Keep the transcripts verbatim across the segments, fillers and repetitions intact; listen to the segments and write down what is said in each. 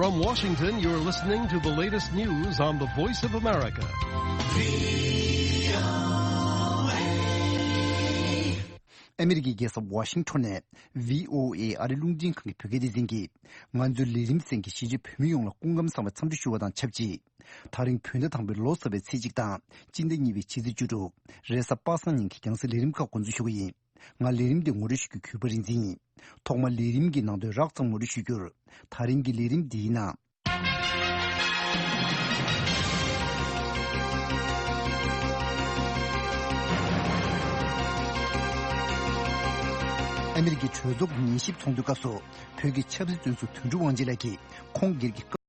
From Washington, you're listening to the latest news on the Voice of America. ཨ་མི་རི་ཀའི་རྒྱལ་ས་ཝ་ཤིང་ཊོན་ནས་བྷི་ཨོ་ཨེ་ཨ་རིའི་རླུང་འཕྲིན་ཁང་གི་བོད་སྐད་སྡེ་ཚན་གྱིས། ང་ཚོའི་ལས་རིམ་གསན་མཁན་གཞིས་བྱེས་བོད་མི་ཡོངས་ལ་སྐུ་ཁམས་བཟང་བའི་འཚམས་འདྲི་ཞུ་བ་དང་ཆབས་ཅིག་དེ་རིང་བོད་ཟླ་དང་པོའི་ལོ་གསར་པའི་ཚེས་གཅིག་དང་སྤྱི་ཟླ་གཉིས་པའི་ཕྱི་ཚེས་བཅུ་དྲུག་རེས་གཟའ་པ་སངས་ཉིན་གྱི་རྒྱང་སྲིང་ལས་རིམ་ཁག་འགོ་འཛུགས་ཞུ་གི་ཡིན། ང་ལས་རིམ་འདི་ངོ་སྤྲོད་ཞུ་རྒྱུ་གུས་པ་རིག་འཛིན་ཡིན། ཐོག་མར་ལས་རིམ་གྱི་ནང་དོན་རགས་ཙམ་ངོ་སྤྲོད་ཞུ་རྒྱུར། དེ་རིང་གི་ལས་རིམ་འདིའི་ནང་། ཨ་མི་རི་ཀའི་གྲོས་ཚོགས་ཀྱི་ཉན་ཞིབ་ཚོགས་འདུའི་སྐབས་སུ་བོད་ཀྱི་ཆབ་སྲིད་བཙོན་ཟུར་དོན་གྲུབ་དབང་རྒྱལ་ལགས་ཀྱིས་ཁོང་སྒེར་གྱི་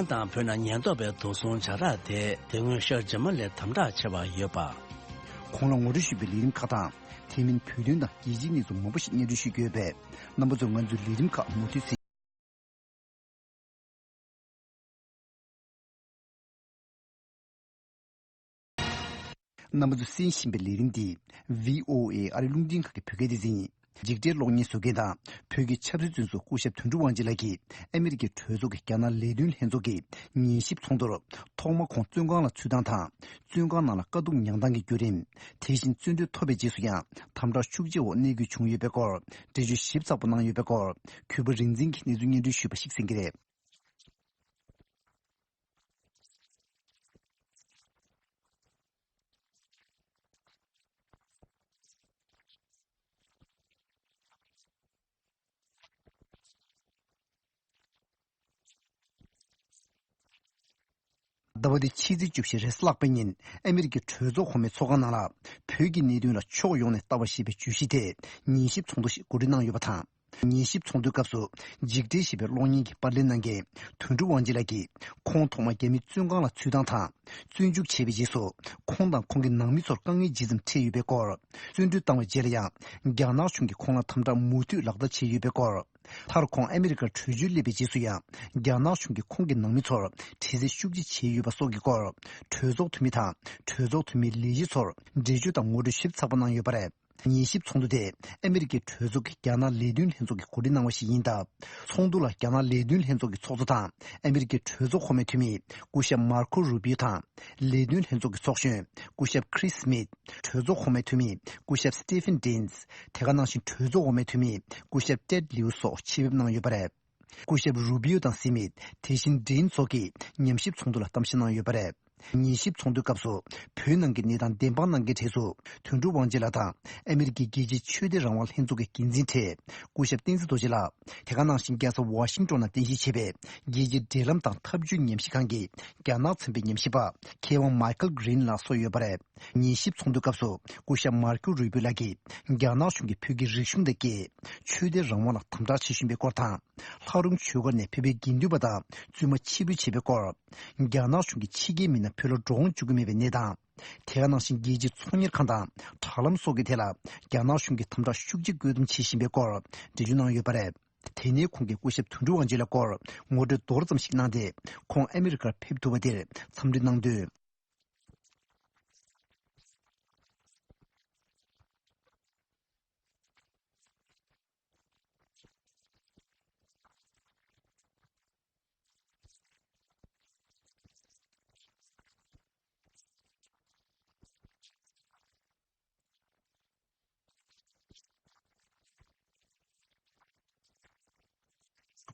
དང་བོད་ནང་ཉེན་རྟོག་པའི་འདུ་སྲོལ་བྱ་ར་དེ་དེ་སྔོན་ཤར་རྗེས་མ་ལས་དམ་དྲག་ཆེ་བ་ཡོད་པ། ཁོང་ལ་ངོ་སྤྲོད་ཞུས་པའི་ལས་རིམ་ཁག་དང་དེ་མིན་བོད་དོན་དང་རྒྱལ་སྤྱིའི་གནས་ཚུལ་མང་པོ་ཞིག་སྙན་སྒྲོན་ཞུ་རྒྱུ་ཡོད་པས། རྣམ་པ་ཚོས་ང་ཚོའི་ལས་རིམ་ཁག་མུ་མཐུད་གཟིགས། རྣམ་པ་ཚོས་གསན་བཞིན་པའི་ལས་རིམ་འདི་བྷི་ཨོ་ཨེ་ཨ་རིའི་རླུང་འཕྲིན་ཁང་གི་བོད་སྐད་སྡེ་ཚན་ཡིན། འཇིགས་བྲལ་གློག་བརྙན་བཟོ་མཁན་དང་བོད་ཀྱི་ཆབ་སྲིད་བཙོན་ཟུར་སྐུ་ཞབས་དོན་གྲུབ་དབང་རྒྱལ་ལགས་ཀྱིས་ཨ་མི་རི་ཀའི་གྲོས་ཚོགས་ཀྱི་རྒྱ་ནག་ལས་དོན་ལྷན་ཚོགས་ཀྱི་ཉན་ཞིབ་ཚོགས་འདུར་ཐོག་མར་ཁོང་བཙོན་ཁང་ལ་ཚུད་སྟངས་དང་། བཙོན་ཁང་ནང་ལ་དཀའ་སྡུག་མྱངས་སྟངས་ཀྱི་བརྒྱུད་རིམ། དེ་བཞིན་བཙོན་གྲོལ་ཐོབ་པའི་རྗེས་སུ་ཡང་དམ་དྲག་ཤུགས་ཆེ་འོག་གནས་དགོས་བྱུང་ཡོད་པའི་སྐོར་འགྲེལ་བརྗོད་ཞིབ་ཚགས་པོ་གནང་ཡོད་པའི་སྐོར་གུས་པ་རིག་འཛིན་གྱིས་གནས་ཚུལ་སྙན་སྒྲོན་ཞུས་པ་ཞིག་གསན་གྱི་རེད། ཟླ་བ་འདིའི་ཕྱི་ཚེས་བཅུ་བཞི་རེས་གཟའ་ལྷག་པའི་ཉིན་ཨ་མི་རི་ཀའི་གྲོས་ཚོགས་གོང་མའི་ཚོགས་ཁང་ནང་ལ་བོད་ཀྱི་གནད་དོན་ལ་ཕྱོགས་ཡོངས་ནས་ལྟ་བ་ཞེས་པའི་བརྗོད་གཞི་ཐད་ཉན་ཞིབ་ཚོགས་འདུ་ཞིག་གོ་སྒྲིག་གནང་ཡོད་པ་དང་། ཉན་ཞིབ་ཚོགས་འདུའི་སྐབས་སུ་འཇིགས་བྲལ་ཞེས་པའི་གློག་བརྙན་གྱི་པར་ལེན་གནང་མཁན་དོན་གྲུབ་དབང་རྒྱལ་ལགས་ཀྱིས་ཁོང་ཐོག་མར་རྒྱ་མིའི་བཙོན་ཁང་ལ་ཚུད་སྟངས་དང་། བཙོན་འཇུག་བྱས་པའི་རྗེས་སུ་ཁོང་དང་ཁོང་གི་ནང་མི་ཚོར་དཀའ་ངལ་ཇི་ཙམ་འཕྲད་ཡོད་པའི་སྐོར། བཙོན་གྲོལ་བཏང་བའི་རྗེས་ལ་ཡང་རྒྱ་ནག་གཞུང་གིས་ཁོང་ལ་དམ་དྲག་མུ་མཐུད་ལག་བསྟར་བྱས་ཡོད་པའི་སྐོར། མཐར་ཁོང་ཨ་མི་རི་ཀར་བྲོས་བྱོལ་སླེབས་པའི་རྗེས་སུ་ཡང་རྒྱ་ནག་གཞུང་གིས་ཁོང་གི་ནང་མི་ཚོར་དྲི་རྩད་ཤུགས་ཆེ་བྱས་ཡོད་པ་སོགས་ཀྱི་སྐོར། གྲོས་ཚོགས་འཐུས་མི་དང་གྲོས་ཚོགས་འཐུས་མིའི་ལས་བྱེད་ཚོར་འགྲེལ་བརྗོད་དང་ངོ་སྤྲོད་ཞིབ་ཚགས་པོ་གནང་ཡོད་པ་རེད། ཉན་ཞིབ་ཚོགས་འདུ་དེ་ཨ་མི་རི་ཀའི་གྲོས་ཚོགས་ཀྱི་རྒྱ་ནག་ལས་དོན་ལྷན་ཚོགས་ཀྱིས་གོ་སྒྲིག་གནང་བ་ཞིག་ཡིན་སྟབས། ཚོགས་འདུ་ལ་རྒྱ་ནག་ལས་དོན་ལྷན་ཚོགས་ཀྱི་ཚོགས་གཙོ་དང་ཨ་མི་རི་ཀའི་གྲོས་ཚོགས་གོང་མའི་འཐུས་མི་སྐུ་ཞབས་མར་ཁོ་རུ་པིའོ་དང་། ལས་དོན་ལྷན་ཚོགས་ཀྱི་ཚོགས་གཞོན་སྐུ་ཞབས་ཁྲིས་སྨིད། གྲོས་ཚོགས་གོང་མའི་འཐུས་མི་སྐུ་ཞབས་སི་ཏི་ཕིན་ཌིན། དེ་ག་ནང་བཞིན་གྲོས་ཚོགས་འོག་མའི་འཐུས་མི་སྐུ་ཞབས་ཏེད་ལིའུ་སོགས་ཆེད་ཕེབས་གནང་ཡོད་པ་རེད། སྐུ་ཞབས་རུ་པིའོ་དང་སི་མིད། དེ་བཞིན་ཌིན་སོགས་ཀྱིས་ཉམས་ཞིབ་ཚོགས་འདུ་ལ་གཏམ་བཤད་གནང་ཡོད་པ་རེད། ཉན་ཞིབ་ཚོགས་འདུའི་སྐབས་སུ་བོད་ནང་གི་གནས་སྟངས་བདེན་དཔང་གནང་མཁན་གྲས་སུ་དོན་གྲུབ་དབང་རྒྱལ་ལགས་དང་ཨ་མི་རི་ཀའི་རྒྱལ་སྤྱིའི་ཆོས་དད་རང་དབང་ལྷན་ཚོགས་ཀྱི་འགན་འཛིན་གྲས་སྐུ་ཞབས་བསྟན་འཛིན་རྡོ་རྗེ་ལགས། དེ་ག་ནང་བཞིན་རྒྱལ་ས་ཝ་ཤིང་ཏོན་ནང་རྟེན་གཞི་བྱས་པའི་རྒྱལ་སྤྱིའི་འབྲེལ་ལམ་དང་འཐབ་ཇུས་ཉམས་ཞིབ་ཁང་གི་རྒྱ་ནག་ཚན་པའི་ཉམས་ཞིབ་པ་མཁས་དབང་མའི་ཁལ་གྷི་རིན་ལགས་སོགས་ཡོད་པ་རེད། ཉན་ཞིབ་ཚོགས་འདུའི་སྐབས་སུ་སྐུ་ཞབས་མར་ཁོ་རུ་པིའོ་ལགས་ཀྱིས་རྒྱ་ནག་གཞུང་གིས་བོད་ཀྱི་རིག་གཞུང་དང་སྐད། ཆོས་དད་རང་དབང་ལ་དམ་དྲག་བྱེད་བཞིན་པའི་སྐོར་དང་། ལྷ་རུང་ཆོས་སྒར་ནས་བོད་པའི་དགེ་འདུན་པ་དང་བཙུན་མ་ཕྱིར་འབུད་བྱས་པའི་སྐོར། རྒྱ་ནག་གཞུང་གིས་ཕྱི་རྒྱལ་མི་སྣ་བོད་ལ་འགྲོ་འོང་བྱེད་ཀྱི་མེད་པའི་གནས་སྟངས། དེ་ག་ནང་བཞིན་རྒྱལ་སྤྱིའི་ཚོང་གཉེར་ཁང་དང་དྲ་ལམ་སོགས་ཀྱི་ཐད་ལ་རྒྱ་ནག་གཞུང་གིས་དམ་དྲག་ཤུགས་ཆེ་བཀོད་འདོམས་བྱེད་བཞིན་པའི་སྐོར་འགྲེལ་བརྗོད་གནང་ཡོད་པ་རེད། དེ་ནས་ཁོང་གིས་སྐུ་ཞབས་དོན་གྲུབ་དབང་རྒྱལ་ལགས་སྐོར་ངོ་སྤྲོད་མདོར་ཙམ་ཞིག་གནང་སྟེ། ཁོང་ཨ་མི་རི་ཀར་ཕེབས་ཐུབ་པ་དེར་འཚམས་འདྲི་གནང་དོན།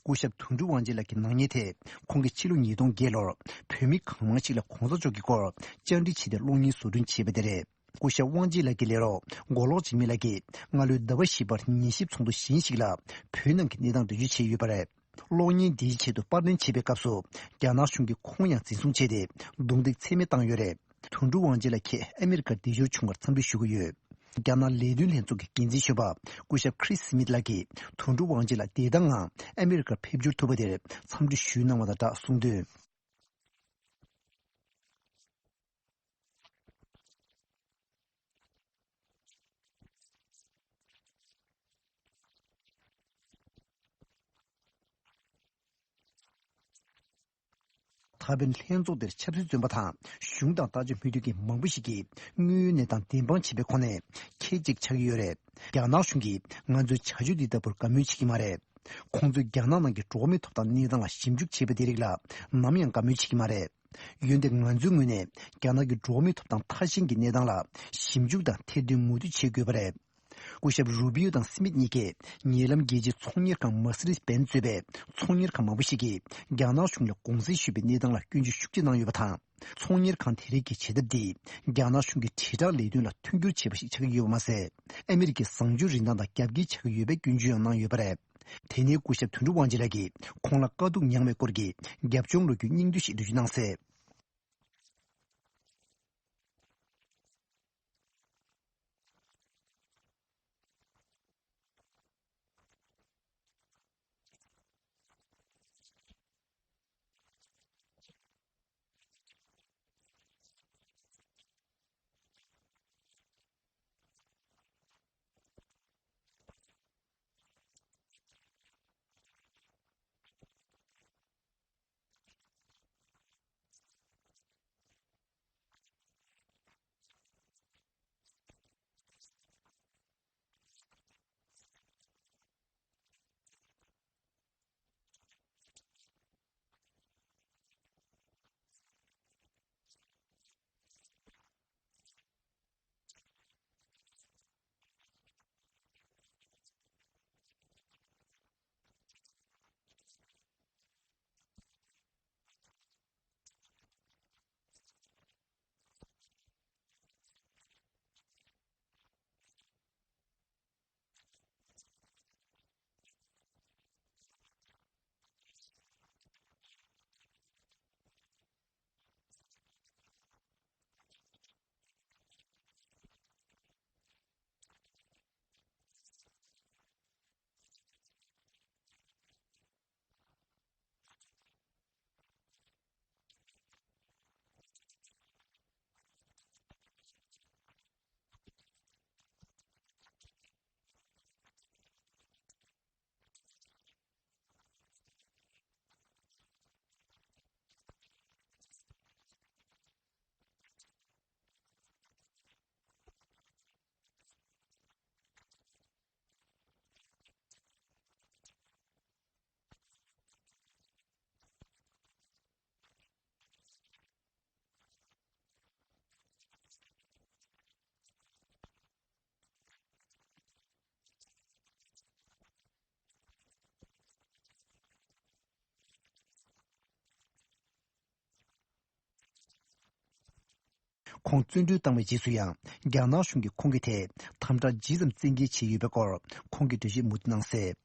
སྐུ་ཞབས་དོན་གྲུབ་དབང་རྒྱལ་ལགས་ཀྱི་ནག་ཉེས་ཐད་ཁོང་གིས་ཕྱི་ལོ་ཉིས་སྟོང་བརྒྱད་ལོར་བོད་མི་གང་མང་ཞིག་ལ་གོང་ས་མཆོག་གི་སྐོར་བཅར་འདྲི་བྱས་ཏེ་གློག་བརྙན་བཟོ་སྐྲུན་བྱས་པ་དེ་རེད། སྐུ་ཞབས་དབང་རྒྱལ་ལགས་ཀྱི་ལས་རོགས་མགོ་ལོག་འཇིགས་མེད་ལགས་ཀྱིས་སྔ་ལོའི་ཟླ་བ་བཞི་པར་ཉན་ཞིབ་ཚོགས་འདུ་གཞན་ཞིག་ལ་བོད་ནང་གི་གནས་སྟངས་འགྲེལ་བརྗོད་བྱས་ཡོད་པ་རེད། གློག་བརྙན་འདིའི་ཆེད་དུ་པར་ལེན་བྱེད་པའི་སྐབས་སུ་རྒྱ་ནག་གཞུང་གིས་ཁོང་ཡང་འཛིན་བཟུང་བྱས་ཏེ་རྡུང་རྡེག་ཚད་མེད་བཏང་ཡོད་རེད། དོན་གྲུབ་དབང་རྒྱལ་ལགས་ཁྱེད་ཨ་མི་རི་ཀར་བདེ་འབྱོར་བྱུང་བར་འཚམས་འདྲི་ཞུ་གི་ཡོད། རྒྱ་ནག་ལས་དོན་ལྷན་ཚོགས་ཀྱི་འགན་འཛིན་གཞོན་པ་སྐུ་ཞབས་ཁྲིས་སི་མིད་ལགས་ཀྱིས་དོན་གྲུབ་དབང་རྒྱལ་ལགས་བདེ་ཐང་ངང་ཨ་མི་རི་ཀར་ཕེབས་འབྱོར་ཐུབ་པ་དེར་འཚམས་འདྲི་ཞུས་གནང་བ་དང་སྦྲགས་གསུངས་དོན། ཁ་བན་ལྷན་ཚོགས་དེར་ཆབ་སྲིད་བཙོན་པ་དང་གཞུང་དང་ལྟ་ཅི་མི་འདོད་མཁན་མང་པོ་ཞིག་གིས་དངོས་ཡོད་གནས་སྟངས་བདེན་དཔང་བྱས་པའི་ཁོངས་ནས་ཁྱད་ཅིག་ཆགས་ཀྱི་ཡོད་རེད། རྒྱ་ནག་གཞུང་གིས་ང་ཚོའི་བྱ་སྤྱོད་འདི་ལྟ་བུར་དགའ་མོས་བྱེད་ཀྱི་མ་རེད། ཁོང་ཚོས་རྒྱ་ནག་ནང་གི་འགྲོ་བ་མིའི་ཐོབ་ཐང་གནས་སྟངས་ལ་ཞིབ་འཇུག་བྱས་པ་དེ་རིགས་ལ་ནམ་ཡང་དགའ་མོས་བྱེད་ཀྱི་མ་རེད། འོན་ཏེ་ང་ཚོའི་ངོས་ནས་རྒྱ་ནག་གི་འགྲོ་བ་མིའི་ཐོབ་ཐང་མཐའ་གཞན་གྱི་གནས་སྟངས་ལ་ཞིབ་འཇུག་དང་ཐེར་འདོན་མུ་མཐུད་བྱེད་དགོས་པ་རེད། སྐུ་ཞབས་རུ་བིའུ་དང་སི་མིད་གཉིས་ཀས་ཉེ་ལམ་རྒྱལ་སྤྱིའི་ཚོང་གཉེར་ཁང་མར་སི་ཌིས་སྦན་གཙོས་པའི་ཚོང་གཉེར་ཁང་མང་པོ་ཞིག་གིས་རྒྱ་ནག་གཞུང་ལ་དགོངས་སེལ་ཞུས་པའི་གནས་སྟངས་ལ་སྐྱོན་བརྗོད་ཤུགས་ཆེ་གནང་ཡོད་པ་དང་། ཚོང་གཉེར་ཁང་དེ་རིགས་ཀྱི་བྱེད་ཐབས་འདིས་རྒྱ་ནག་གཞུང་གི་དྲིལ་བསྒྲགས་ལས་དོན་ལ་མཐུན་འགྱུར་བྱས་པ་ཞིག་ཆགས་ཀྱི་ཡོད་པ་མ་ཟད། ཨ་མི་རི་ཀའི་བཟང་སྤྱོད་རིན་ཐང་དང་རྒྱབ་འགལ་ཆགས་ཀྱི་ཡོད་པའི་སྐྱོན་བརྗོད་ཡང་གནང་ཡོད་པ་རེད། དེ་ནས་སྐུ་ཞབས་དོན་གྲུབ་དབང་ཆེན་ལགས་ཀྱིས་ཁོང་ལ་དཀའ་སྡུག་མྱངས་པའི་སྐོར་གྱི་རྒྱབ་ལྗོངས་ལོ་རྒྱུས་སྙིང་བསྡུས་ཤིག་འགྲེལ་བརྗོད་གནང་གསལ། ཁོང་བཙོན་གྲོལ་བཏང་བའི་རྗེས་སུ་ཡང་རྒྱ་ནག་གཞུང་གིས་ཁོང་གི་ཐད་དམ་དྲག་ཇི་ཙམ་བཙན་འགེལ་བྱས་ཡོད་པའི་སྐོར་ཁོང་གིས་འགྲེལ་བརྗོད་མུ་མཐུད་གནང་གསལ།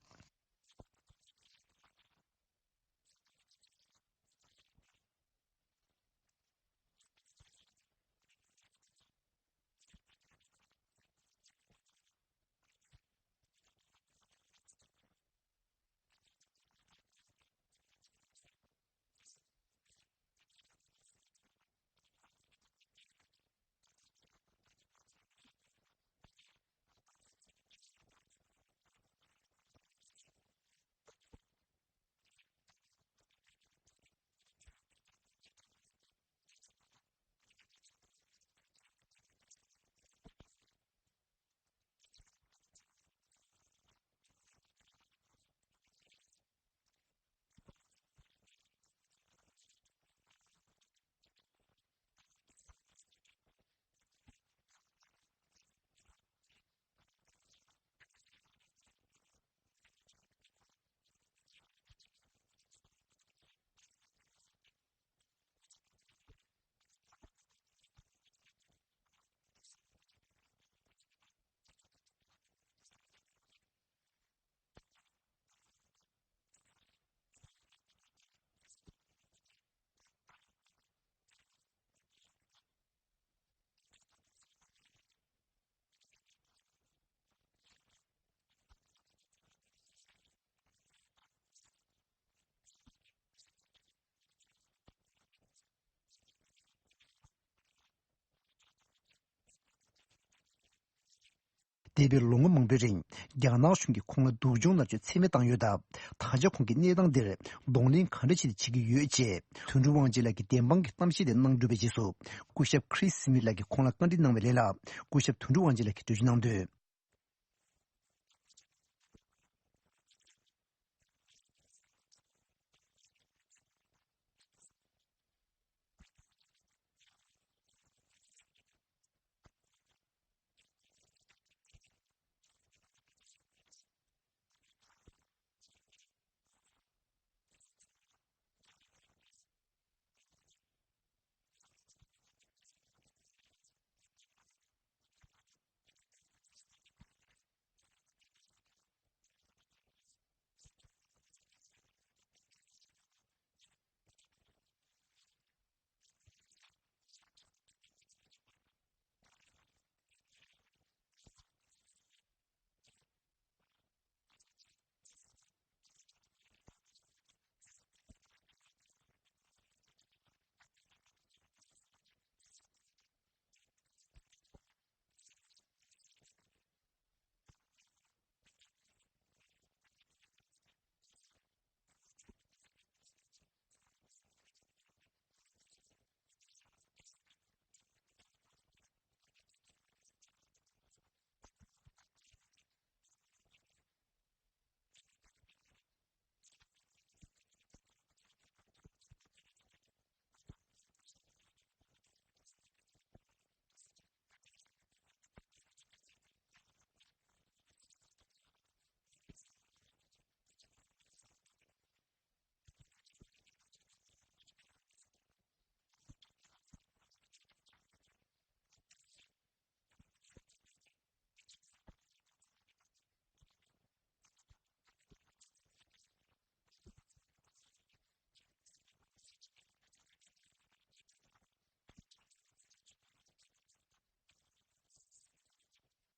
འདས་པའི་ལོ་ངོ་མང་པོའི་རིང་རྒྱ་ནག་གཞུང་གིས་ཁོང་ལ་སྡུག་སྦྱོང་མནར་གཅོད་ཚད་མེད་བཏང་ཡོད་སྟབས། ད་ཆ་ཁོང་གིས་གནས་སྟངས་འདིར་གདོང་ལེན་ག་འདྲ་བྱས་ཏེ་བྱེད་ཀྱི་ཡོད་ཅེས་དོན་གྲུབ་དབང་ཆེན་ལགས་ཀྱིས་བདེན་དཔང་གི་གཏམ་བཤད་དེ་གནང་གྲུབ་པའི་རྗེས་སུ། སྐུ་ཞབས་Chris Smith ལགས་ཀྱིས་ཁོང་ལ་བཀའ་འདྲི་གནང་བའི་ལན་ལ། སྐུ་ཞབས་དོན་གྲུབ་དབང་ཆེན་ལགས་ཀྱིས་འགྲེལ་བརྗོད་གནང་དོན།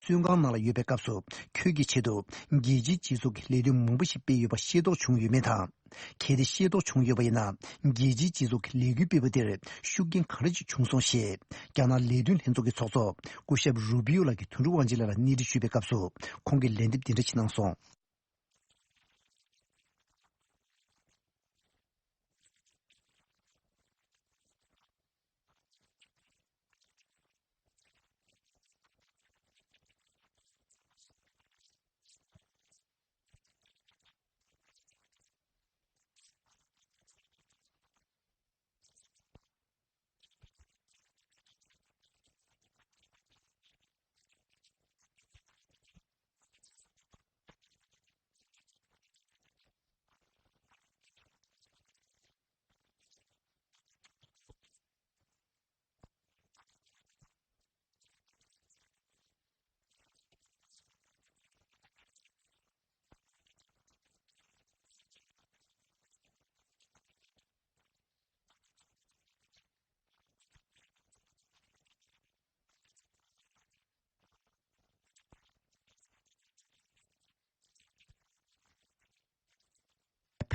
བཙོན་ཁང་ནང་ལ་ཡོད་པའི་སྐབས་སུ། ཁྱོད་ཀྱི་ཆེད་དུ་རྒྱལ་སྤྱིའི་སྤྱི་ཚོགས་ཀྱི་ལས་དོན་མང་པོ་ཞིག་སྤེལ་ཡོད་པ་ཤེས་རྟོགས་བྱུང་ཡོད་མེད་དང་། གལ་ཏེ་ཤེས་རྟོགས་བྱུང་ཡོད་པ་ཡིན་ན། རྒྱལ་སྤྱིའི་སྤྱི་ཚོགས་ཀྱི་ལས་འགུལ་སྤེལ་བ་དེར་ཤུགས་རྐྱེན་ག་འདྲ་ཞིག་བྱུང་སོང་ཞེས། རྒྱ་ནག་ལས་དོན་ལྷན་ཚོགས་ཀྱི་ཚོགས་གཙོ་སྐུ་ཞབས་རུ་བི་ཡོ་ལགས་ཀྱིས་དོན་གྲུབ་དབང་ཆེན་ལགས་ལ་གནས་འདྲི་ཞུས་པའི་སྐབས་སུ། ཁོང་གིས་ལན་འདེབས་འདི་འདྲ་ཞིག་གནང་སོང་།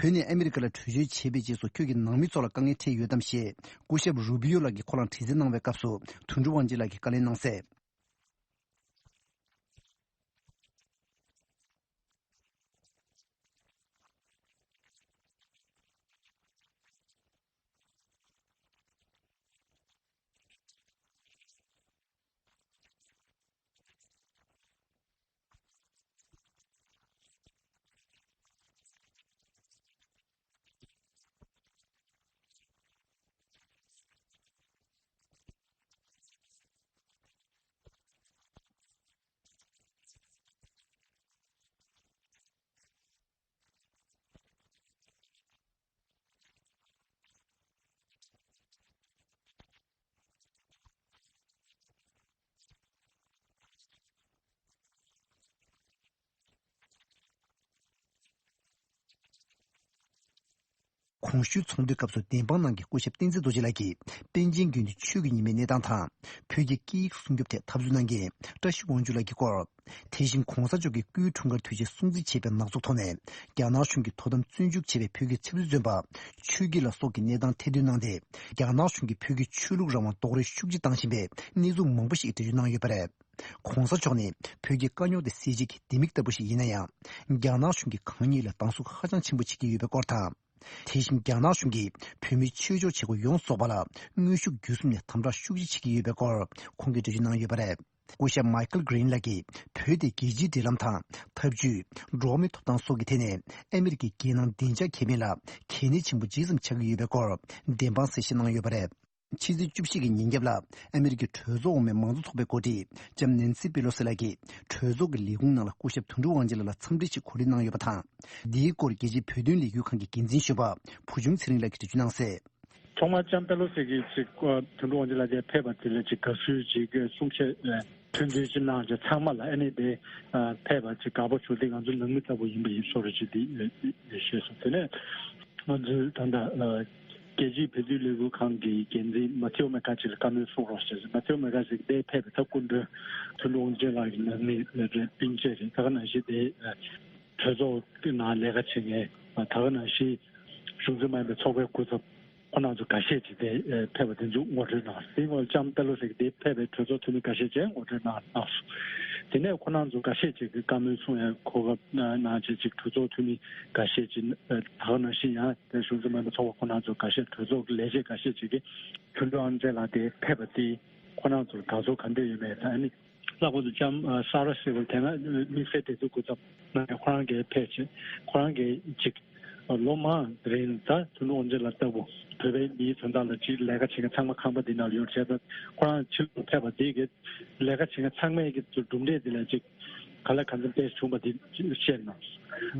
བོད་ནས་ཨ་མི་རི་ཀ་ལ་བྲོས་བྱོལ་བྱས་པའི་རྗེས་སུ་ཁྱོད་ཀྱི་ནང་མི་ཚོ་ལ་དཀའ་ངལ་འཕྲད་ཡོད་དམ་ཞེས་སྐུ་ཞབས་རུ་བི་ཡོ་ལགས་ཀྱིས་ཁོ་རང་དྲི་རྩད་གནང་བའི་སྐབས་སུ། དོན་གྲུབ་དབང་ཆེན་ལགས་ཀྱིས་བཀའ་ལན་གནང་གསལ། གོང་ཞུས་ཚོགས་འདུའི་སྐབས་སུ་བདེན་དཔང་གནང་མཁན་སྐུ་ཞབས་བསྟན་འཛིན་རྡོ་རྗེ་ལགས་ཀྱིས། པཎ་ཆེན་དགེ་འདུན་ཆོས་ཀྱི་ཉི་མའི་གནས་སྟངས་དང་། བོད་ཀྱི་སྐད་ཡིག་སྲུང་སྐྱོབ་ཐད་འཐབ་རྩོད་གནང་མཁན་བཀྲ་ཤིས་དབང་ཕྱུག་ལགས་ཀྱི་སྐོར། དེ་བཞིན་གོང་ས་མཆོག་གི་སྐུའི་འཁྲུངས་སྐར་དུས་ཆེན་སྲུང་བརྩི་བྱས་པའི་ནག་ཚོགས་ཐོག་ནས། རྒྱ་ནག་གཞུང་གིས་དོ་དམ་བཙོན་འཇུག་བྱས་པའི་བོད་ཀྱི་ཆབ་སྲིད་བཙོན་པ་ཆོས་སྐྱིད་ལ་སོགས་ཀྱི་གནས་སྟངས་ཐེར་འདོན་གནང་སྟེ། རྒྱ་ནག་གཞུང་གིས་བོད་ཀྱི་ཆོས་ལུགས་རང་དབང་རྡོག་རོལ་ཤུགས་ཆེ་བཏང་བཞིན་པའི་གནས་ཚུལ་མང་པོ་ཞིག་འགྲེལ་བརྗོད་གནང་ཡོད་པ་རེད། ། ༸གོང་ས་མཆོག་ནི་བོད་ཀྱི་དཀའ་རྙོག་དེ་སེལ་བྱེད་ཀྱི་ལྡེ་མིག་ལྟ་བུ་ཞིག་ཡིན་ན་ཡང་། རྒྱ་ནག་གཞུང་གིས་གང་ཉིད་ལ་སྡང་ཟུག་ཧ་ཅང་ཆེན་པོ་བྱེད་ཀྱི་ཡོད་པའི་སྐོར་དང་། དེ་བཞིན་རྒྱ་ནག་གཞུང་གིས་བོད་མིའི་ཆོས་ཕྱོགས་བྱེད་སྒོ་ཡོངས་རྫོགས་པ་ལ་དངོས་ཤུགས་བརྒྱུད་གསུམ་ནས་དམ་དྲག་ཤུགས་ཆེ་བྱེད་ཀྱི་ཡོད་པའི་སྐོར་ཁོང་གིས་འགྲེལ་བརྗོད་གནང་ཡོད་པ་རེད། སྐུ་ཞབས་མའི་ཁལ་གྷི་རིན་ལགས་ཀྱིས་བོད་དེ་རྒྱལ་སྤྱིའི་འབྲེལ་ལམ་དང་། འཐབ་ཇུས། འགྲོ་བ་མིའི་ཐོབ་ཐང་སོགས་ཀྱི་ཐད་ནས་ཨ་མི་རི་ཀའི་རྒྱལ་ནང་བདེ་འཇགས་ཁེ་ཕན་ལ་གལ་གནད་ཆེན་པོ་ཇི་ཙམ་ཆགས་ཀྱི་ཡོད་པའི་སྐོར་བདེན་དཔང་གསལ་བཤད་གནང་ཡོད་པ་རེད། ཕྱི་ཚེས་བཅུ་བཞི་གི་ཉིན་རྒྱབ་ལ་ཨ་མི་རི་ཀའི་གྲོས་ཚོགས་འོག་མའི་མང་གཙོ་ཚོགས་པའི་འགོ་ཁྲིད་ལྕམ་ནན་སི་པེ་ལོ་སི་ལགས་ཀྱིས་གྲོས་ཚོགས་ཀྱི་ལས་ཁུངས་ནང་ལ་སྐུ་ཞབས་དོན་གྲུབ་དབང་ཆེན་ལགས་ལ་འཚམས་འདྲི་ཞིག་གོ་སྒྲིག་གནང་ཡོད་པ་དང་། འདིའི་སྐོར་རྒྱལ་སྤྱིའི་བོད་དོན་ལས་འགུལ་ཁང་གི་འགན་འཛིན་གཞོན་པ་བུ་ཆུང་ཚེ་རིང་ལགས་ཀྱིས་འགྲེལ་བརྗོད་གནང་གསལ། ཐོག་མར་ལྕམ་པེ་ལོ་སི་གིས་ཅིག་ཨ་དོན་གྲུབ་དབང་ཆེན་ལགས་དེ་ཕེབས་པ་དེ་ལ་ཅིག་དགའ་བསུའི་ཅིག་གསུང་བཤད་ཨ་ཕན་ཚུན་ཅིག་གནང་ཅིག་ཚང་མ་ལ་ཨ་ནི་དེ་ཨ་ཕེབས་པ་ཅིག་དགའ་པོ་བྱུང་སྟེ་ང་ཚོ་ནང་མི་ལྟ་བུ་ཡིན་པ་ཡིན་བཟོ་འདྲ་ཅིག་དེ་ཨ་ཨ་ཤེས་སོང་། དེ་ནས་ང་ཚོའི་ད་ལྟ་ཨ་རྒྱལ་སྤྱིའི་བོད་དོན་ལས་འགུལ་ཁང་གི་འགན་འཛིན་མ་ཐེའོ་མེ་ཀ་ཅིག་ལ་བཀའ་མོལ་གསུང་རོགས་ཞེས། མ་ཐེའོ་མེ་ཀ་ཅིག་དེ་ཕེབས་པའི་ཐབས་སྐུ་མགྲོན་དོན་གྲུབ་དབང་ཆེན་ལགས་ཀྱི་ནང་མི་རེད། སྤུན་མཆེད་རེད། ད་ག་ནང་བཞིན་དེ་གྲོས་ཚོགས་ཀྱི་ནང་ལས་ཀ་བྱེད་མཁན་ད་ག་ནང་བཞིན་གཞུང་འཛིན་མ་ཡིན་པའི་ཚོགས་པའི་སྐུ་ཚབ་ཁོང་རྣམ་ཚོ་འགའ་ཤས་ཅིག་དེ་ཕེབས་པ་དེ་ཚོ་ངོ་སྤྲོད་གནང་། དེའི་སྐོར་ལྕམ་པེ་ལོ་སི་གིས་དེ་ཕེབས་པའི་གྲོས་ཚོགས་འཐུས་མི་འགའ་ཤས་ཅིག་ངོ་སྤྲོད་གནང་གནང་སོང་། དེ་ནས་ཁོང་རྣམ་ཚོ་འགའ་ཤས་ཅིག་གིས་བཀའ་མོལ་གསུང་ཡ་གོ་སྐབས་གནང་བྱས་ཅིག་གྲོས་ཚོགས་འཐུས་མི་འགའ་ཤས་ཅིག་ད་ག་ནང་བཞིན་ཡང་དེ་གཞུང་འཛིན་མ་ཡིན་པའི་ཚོགས་པ་ཁོང་རྣམ་ཚོ་འགའ་ཤས་གྲོས་ཚོགས་ཀྱི་ལས་བྱེད་འགའ་ཤས་ཅིག་གིས་དོན་གྲུབ་དབང་ཆེན་ལགས་དེ་ཕེབས་པ་དེས་ཁོང་རྣམ་ཚོར་དགའ་ཚོར་ག་འདྲ་ཡོད་མེད་དང་། ཨ་ནི་ལྷག་པར་དུ་ལྕམ་ཨ་ས་ར་སི་ཝལ་དེ་སྔ་དམིགས་བསལ་འབྲེལ་མཐུད་སྐུ་ཚབ་གནང་ནས་ཁོ་རང་གིས་ཕེབས་བྱས་ཁོ་རང་གིས་ཅིག་ལོ་མང་རིང་ད་དོན་གྲུབ་དབང་ཆེན་ལགས་ལྟ་བུ་བོད་པའི་མིའི་དོན་དག་ལ་ཅིག་ལས་ཀ་བྱེད་མཁན་ཚང་མ་ཁང་པ་འདི་ནང་ལ་ཡོད་བྱས། ད་ཁོ་རང་ཕྱི་ལོགས་ཕེབས་པ་འདི་གི་ལས་ཀ་བྱེད་མཁན་ཚང་མའི་གི་གྲུབ་འབྲས་འདི་ལ་ཅིག་ག་ལ་གང་འཚམ་ཏོག་ཙམ་བྱུང་བ་འདི་བཤད་གནང་།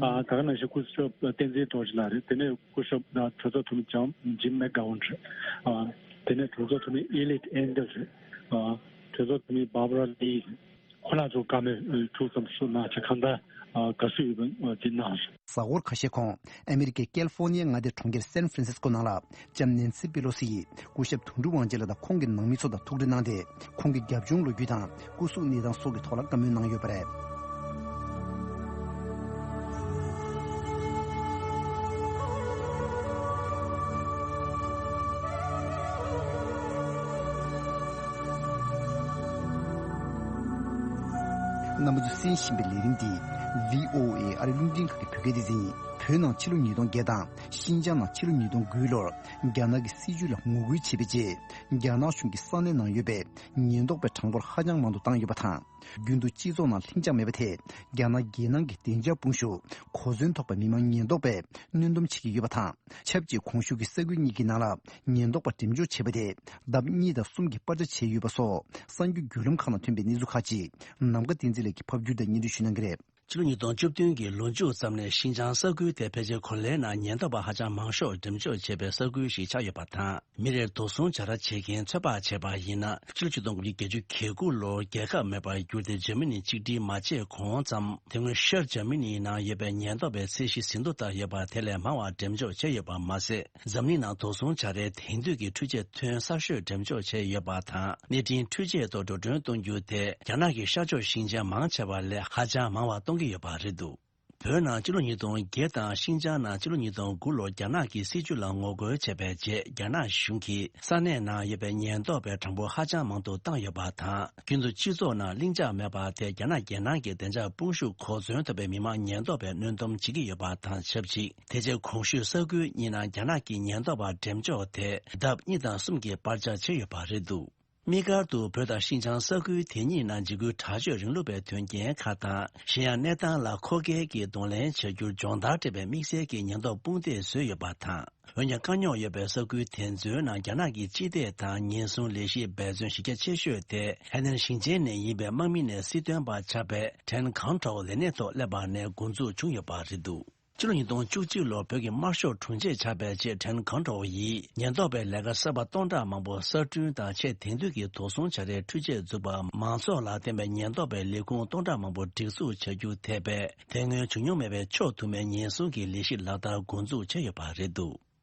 ཨ་ད་ག་ནང་བཞིན་སྐུ་ཞབས་བསྟན་འཛིན་རྡོ་རྗེ་ལགས་རེད། དེ་ནས་སྐུ་ཞབས་གྲོས་ཚོགས་འཐུས་མི་ལྕམ་ཇིམ་མེག་གྷ་ཝན་རེད། ཨ་དེ་ནས་གྲོས་ཚོགས་འཐུས་མི་ཨེ་ལིཊ་ཨེན་ཌལ་རེད། ཨ་གྲོས་ཚོགས་འཐུས་མི་བྷར་བྷ་ར་ལི་རེད། ཁོ་རང་ཚོ་བཀའ་མོལ་འཁྲུག་ཙམ་ཞུ་གནང་བྱས་གང་ལྟར་དགའ་བསུ་ཡོད་པ་དེ་གནང་སོང་། གཟའ་འཁོར་ཁ་ཤས་གོང་ཨ་མི་རི་ཀའི་ཀལ་ཧྥོར་ནི་ཡ་མངའ་སྡེའི་གྲོང་ཁྱེར་སན་ཧྥ་རན་སིས་ཀོ་ནང་ལ་ལྕམ་ནན་སི་པེ་ལོ་སི་ཡིས་སྐུ་ཞབས་དོན་གྲུབ་དབང་ཆེན་ལགས་དང་ཁོང་གི་ནང་མི་ཚོ་དང་ཐུག་འཕྲད་གནང་སྟེ། ཁོང་གི་རྒྱབ་ལྗོངས་ལོ་རྒྱུས་དང་སྐུ་གཟུགས་གནས་སྟངས་སོགས་ཀྱི་ཐོག་ལ་བཀའ་མོལ་གནང་ཡོད་པ་རེད། རྣམ་པ་ཚོས་གསན་བཞིན་པའི་ལས་རིམ་འདི་བྷི་ཨོ་ཨེ་ཨ་རིའི་རླུང་འཕྲིན་ཁང་གི་བོད་སྐད་སྡེ་ཚན་ཡིན། བོད་ནང་ཕྱི་ལོ་ཉིས་སྟོང་བརྒྱད་དང་ཤིན་ཅང་ནང་ཕྱི་ལོ་ཉིས་སྟོང་དགུའི་ལོར་རྒྱ་ནག་གི་སྲིད་བྱུས་ལ་ངོ་རྒོལ་བྱས་པའི་རྗེས། རྒྱ་ནག་གཞུང་གིས་ས་གནས་ནང་ཡོད་པའི་ཉེན་རྟོག་པའི་གྲངས་འབོར་ཧ་ཅང་མང་དུ་བཏང་ཡོད་པ་དང་། རྒྱུན་དུ་སྤྱི་ཚོགས་ནང་ལྷིང་འཇགས་མེད་པ་དེས་རྒྱ་ནག་རྒྱལ་ནང་གི་བདེ་འཇགས་དཔུང་ཤུགས་གོ་མཚོན་ཐོགས་པའི་མི་མང་ཉེན་རྟོག་པས་གནོན་སྡོམ་བྱེད་ཀྱི་ཡོད་པ་དང་། ཆབས་ཅིག་གོང་ཞུས་ཀྱི་ས་ཁུལ་གཉིས་ཀྱི་ནང་ལ་ཉེན་རྟོག་པ་འགྲེམས་འཇོག་བྱས་པ་དེ་ལྡབ་གཉིས་དང་གསུམ་གྱིས་སྤར་ཆ་བྱས་ཡོད་པ་སོགས་གསར་འགྱུར་བརྒྱུད་ལམ་ཁག་ནང་ཐོན་པའི་གནས་ཚུལ་ཁག་ཅིག་ནམ་མཁའ་བསྟན་འཛིན་ལགས་ཀྱིས་ཕབ་བསྒྱུར་དང་སྙན་སྒྲོན་ཞུ་གནང་གི་རེད། ཕྱི་ལོ་ཉིས་སྟོང་བཅུ་བདུན་གྱི་ལོ་མཇུག་ཙམ་ནས་ཤིན་ཅང་ས་ཁུལ་དེ་ཕལ་ཆེར་གོ་ལའི་ནང་ཉེན་རྟོག་པ་ཧ་ཅང་མང་ཤོས་འགྲེམས་འཇོག་བྱས་པའི་ས་ཁུལ་ཞིག་ཆགས་ཡོད་པ་དང་། མི་རེར་དོགས་ཟོན་བྱ་ར་བྱེད་མཁན་ཚོད་དཔག་བྱས་པ་ཡིན་ན། ཕྱི་ལོ་ཆིག་སྟོང་དགུ་བརྒྱ་བརྒྱད་ཅུ་གྱ་དགུ་ལོར་རྒྱལ་ཁབ་མེད་པར་གྱུར་ཏེ་འཇར་མ་ནི་གཅིག་སྒྲིལ་མ་བྱས་གོང་ཙམ། དེ་སྔོན་ཤར་འཇར་མ་ནིའི་ནང་ཡོད་པའི་ཉེན་རྟོག་པའི་ཚད་གཞི་ཟིན་ཐོ་ལྟར་ཡོད་པ་དེ་ལས་མང་བ་འགྲེམས་འཇོག་བྱས་ཡོད་པ་མ་ཟད། འཛམ་གླིང་ནང་དོགས་ཟོན་བྱ་རའི་དེང་དུས་ཀྱི་འཕྲུལ་ཆས་ཐོན་གསར་ཤོས་འགྲེམས་འཇོག་བྱས་ཡོད་པ་དང་། གནས་འཕྲིན་འཕྲུལ་ཆས་ཐོག་འགྲོ་གྲོན་གཏོང་རྒྱུ་དེ་རྒྱ་ནག་གི་ཤར་ཕྱོགས་ཞིང་ཆེན་མང་ཆེ་བ་ལས་ཧ་ཅང་མང་བ་གཏོང་གི་ཡོད་པ་རེད་འདུག་བོད་ནང་ཕྱི་ལོ་ཉིས་སྟོང་བརྒྱད་དང་ཤིན་ཅང་ནང་ཕྱི་ལོ་ཉིས་སྟོང་དགུ་ལོར་རྒྱ་ནག་གི་སྲིད་བྱུས་ལ་ངོ་རྒོལ་བྱས་པའི་རྗེས། རྒྱ་ནག་གཞུང་གིས་ས་གནས་ནང་ཡོད་པའི་ཉེན་རྟོག་པའི་གྲངས་འབོར་ཧ་ཅང་མང་དུ་བཏང་ཡོད་པ་དང་། རྒྱུན་དུ་སྤྱི་ཚོགས་ནང་ལྷིང་འཇགས་མེད་པ་དེ་རྒྱ་ནག་རྒྱལ་ནང་གི་བདེ་འཇགས་དཔུང་ཤུགས་གོ་མཚོན་ཐོབ་པའི་མི་མང་ཉེན་རྟོག་པས་གནོན་སྡོམ་བྱེད་ཀྱི་ཡོད་པ་དང་ཆབས་ཅིག་དེ་རྗེས་གོང་ཞུས་ས་ཁུལ་གཉིས་ནང་རྒྱ་ནག་གི་ཉེན་རྟོག་པ་འགྲེམས་འཇོག་དེ་ལྡབ་གཉིས་དང་གསུམ་གྱིས་སྤར་ཆ་བྱས་ཡོད་པ་རེད་འདུག་དམིགས་བཀར་དུ་བོད་དང་ཤིན་ཅང་ས་ཁུལ་དེ་གཉིས་ནང་འཇིགས་སྐུལ་དྲག་སྤྱོད་རིང་ལུགས་པའི་དོན་རྐྱེན་ཁག་དང་། གཞན་ཡང་གནས་སྟངས་ལ་མཁོ་གལ་གྱི་གདོང་ལེན་བྱ་རྒྱུར་སྦྱོང་བརྡར་སྤྲད་པའི་དམིགས་བསལ་གྱི་ཉེན་རྟོག་དཔུང་སྡེ་བཟོས་ཡོད་པ་དང་། འོན་ཀྱང་དཀའ་རྙོག་ཡོད་པའི་ས་ཁུལ་དེ་ཚོའི་ནང་རྒྱ་ནག་གི་སྤྱི་བདེ་དང་ཉེན་སྲུང་ལས་གཞིའི་འབད་བརྩོན་གཞི་རྒྱ་ཆེ་ཤོས་དེ་ཧའེ་ནན་ཞིང་ཆེན་ནས་ཡིན་པའི་དམག་མི་ནས་སྲིད་དོན་པ་ཆགས་པའི་ཁྲེན་ཁང་ཁྲའོ་ལས་གནས་ཐོག་སླེབས་པ་ནས་འགོ་འཛུགས་བྱུང་ཡོད་པ་རེད་འདུག་ཕྱི་ལོ་ཉིས་སྟོང་བཅུ་གཅིག་ལོར་བོད་ཀྱི་དམར་ཤོག་དྲུང་ཆེ་ཆགས་པའི་རྗེས། ཁྲེན་ཁང་ཁྲའོ་ཡིས་ཉེན་རྟོག་པའི་ལས་ཀ་གསར་པ་སྟོང་ཕྲག་མང་པོ་གསར་སྐྲུན་དང་། ཆེས་དེང་དུས་ཀྱི་དོགས་ཟོན་བྱ་རའི་འཕྲུལ་ཆས་འཛུགས་པ། མང་ཚོགས་ལ་བརྟེན་པའི་ཉེན་རྟོག་པའི་ལས་ཁུངས་སྟོང་ཕྲག་མང་པོ་སྒྲིག་འཛུགས་བྱ་རྒྱུ་ཐེ་བའི་དེ་སྔོན་བྱུང་མྱོང་མེད་པའི་ཕྱོགས་དུ་མའི་ཉེན་སྲུང་གི་ལས་གཞི་ལག་བསྟར་འགོ་འཛུགས་བྱས་ཡོད་པ་རེད་འདུག་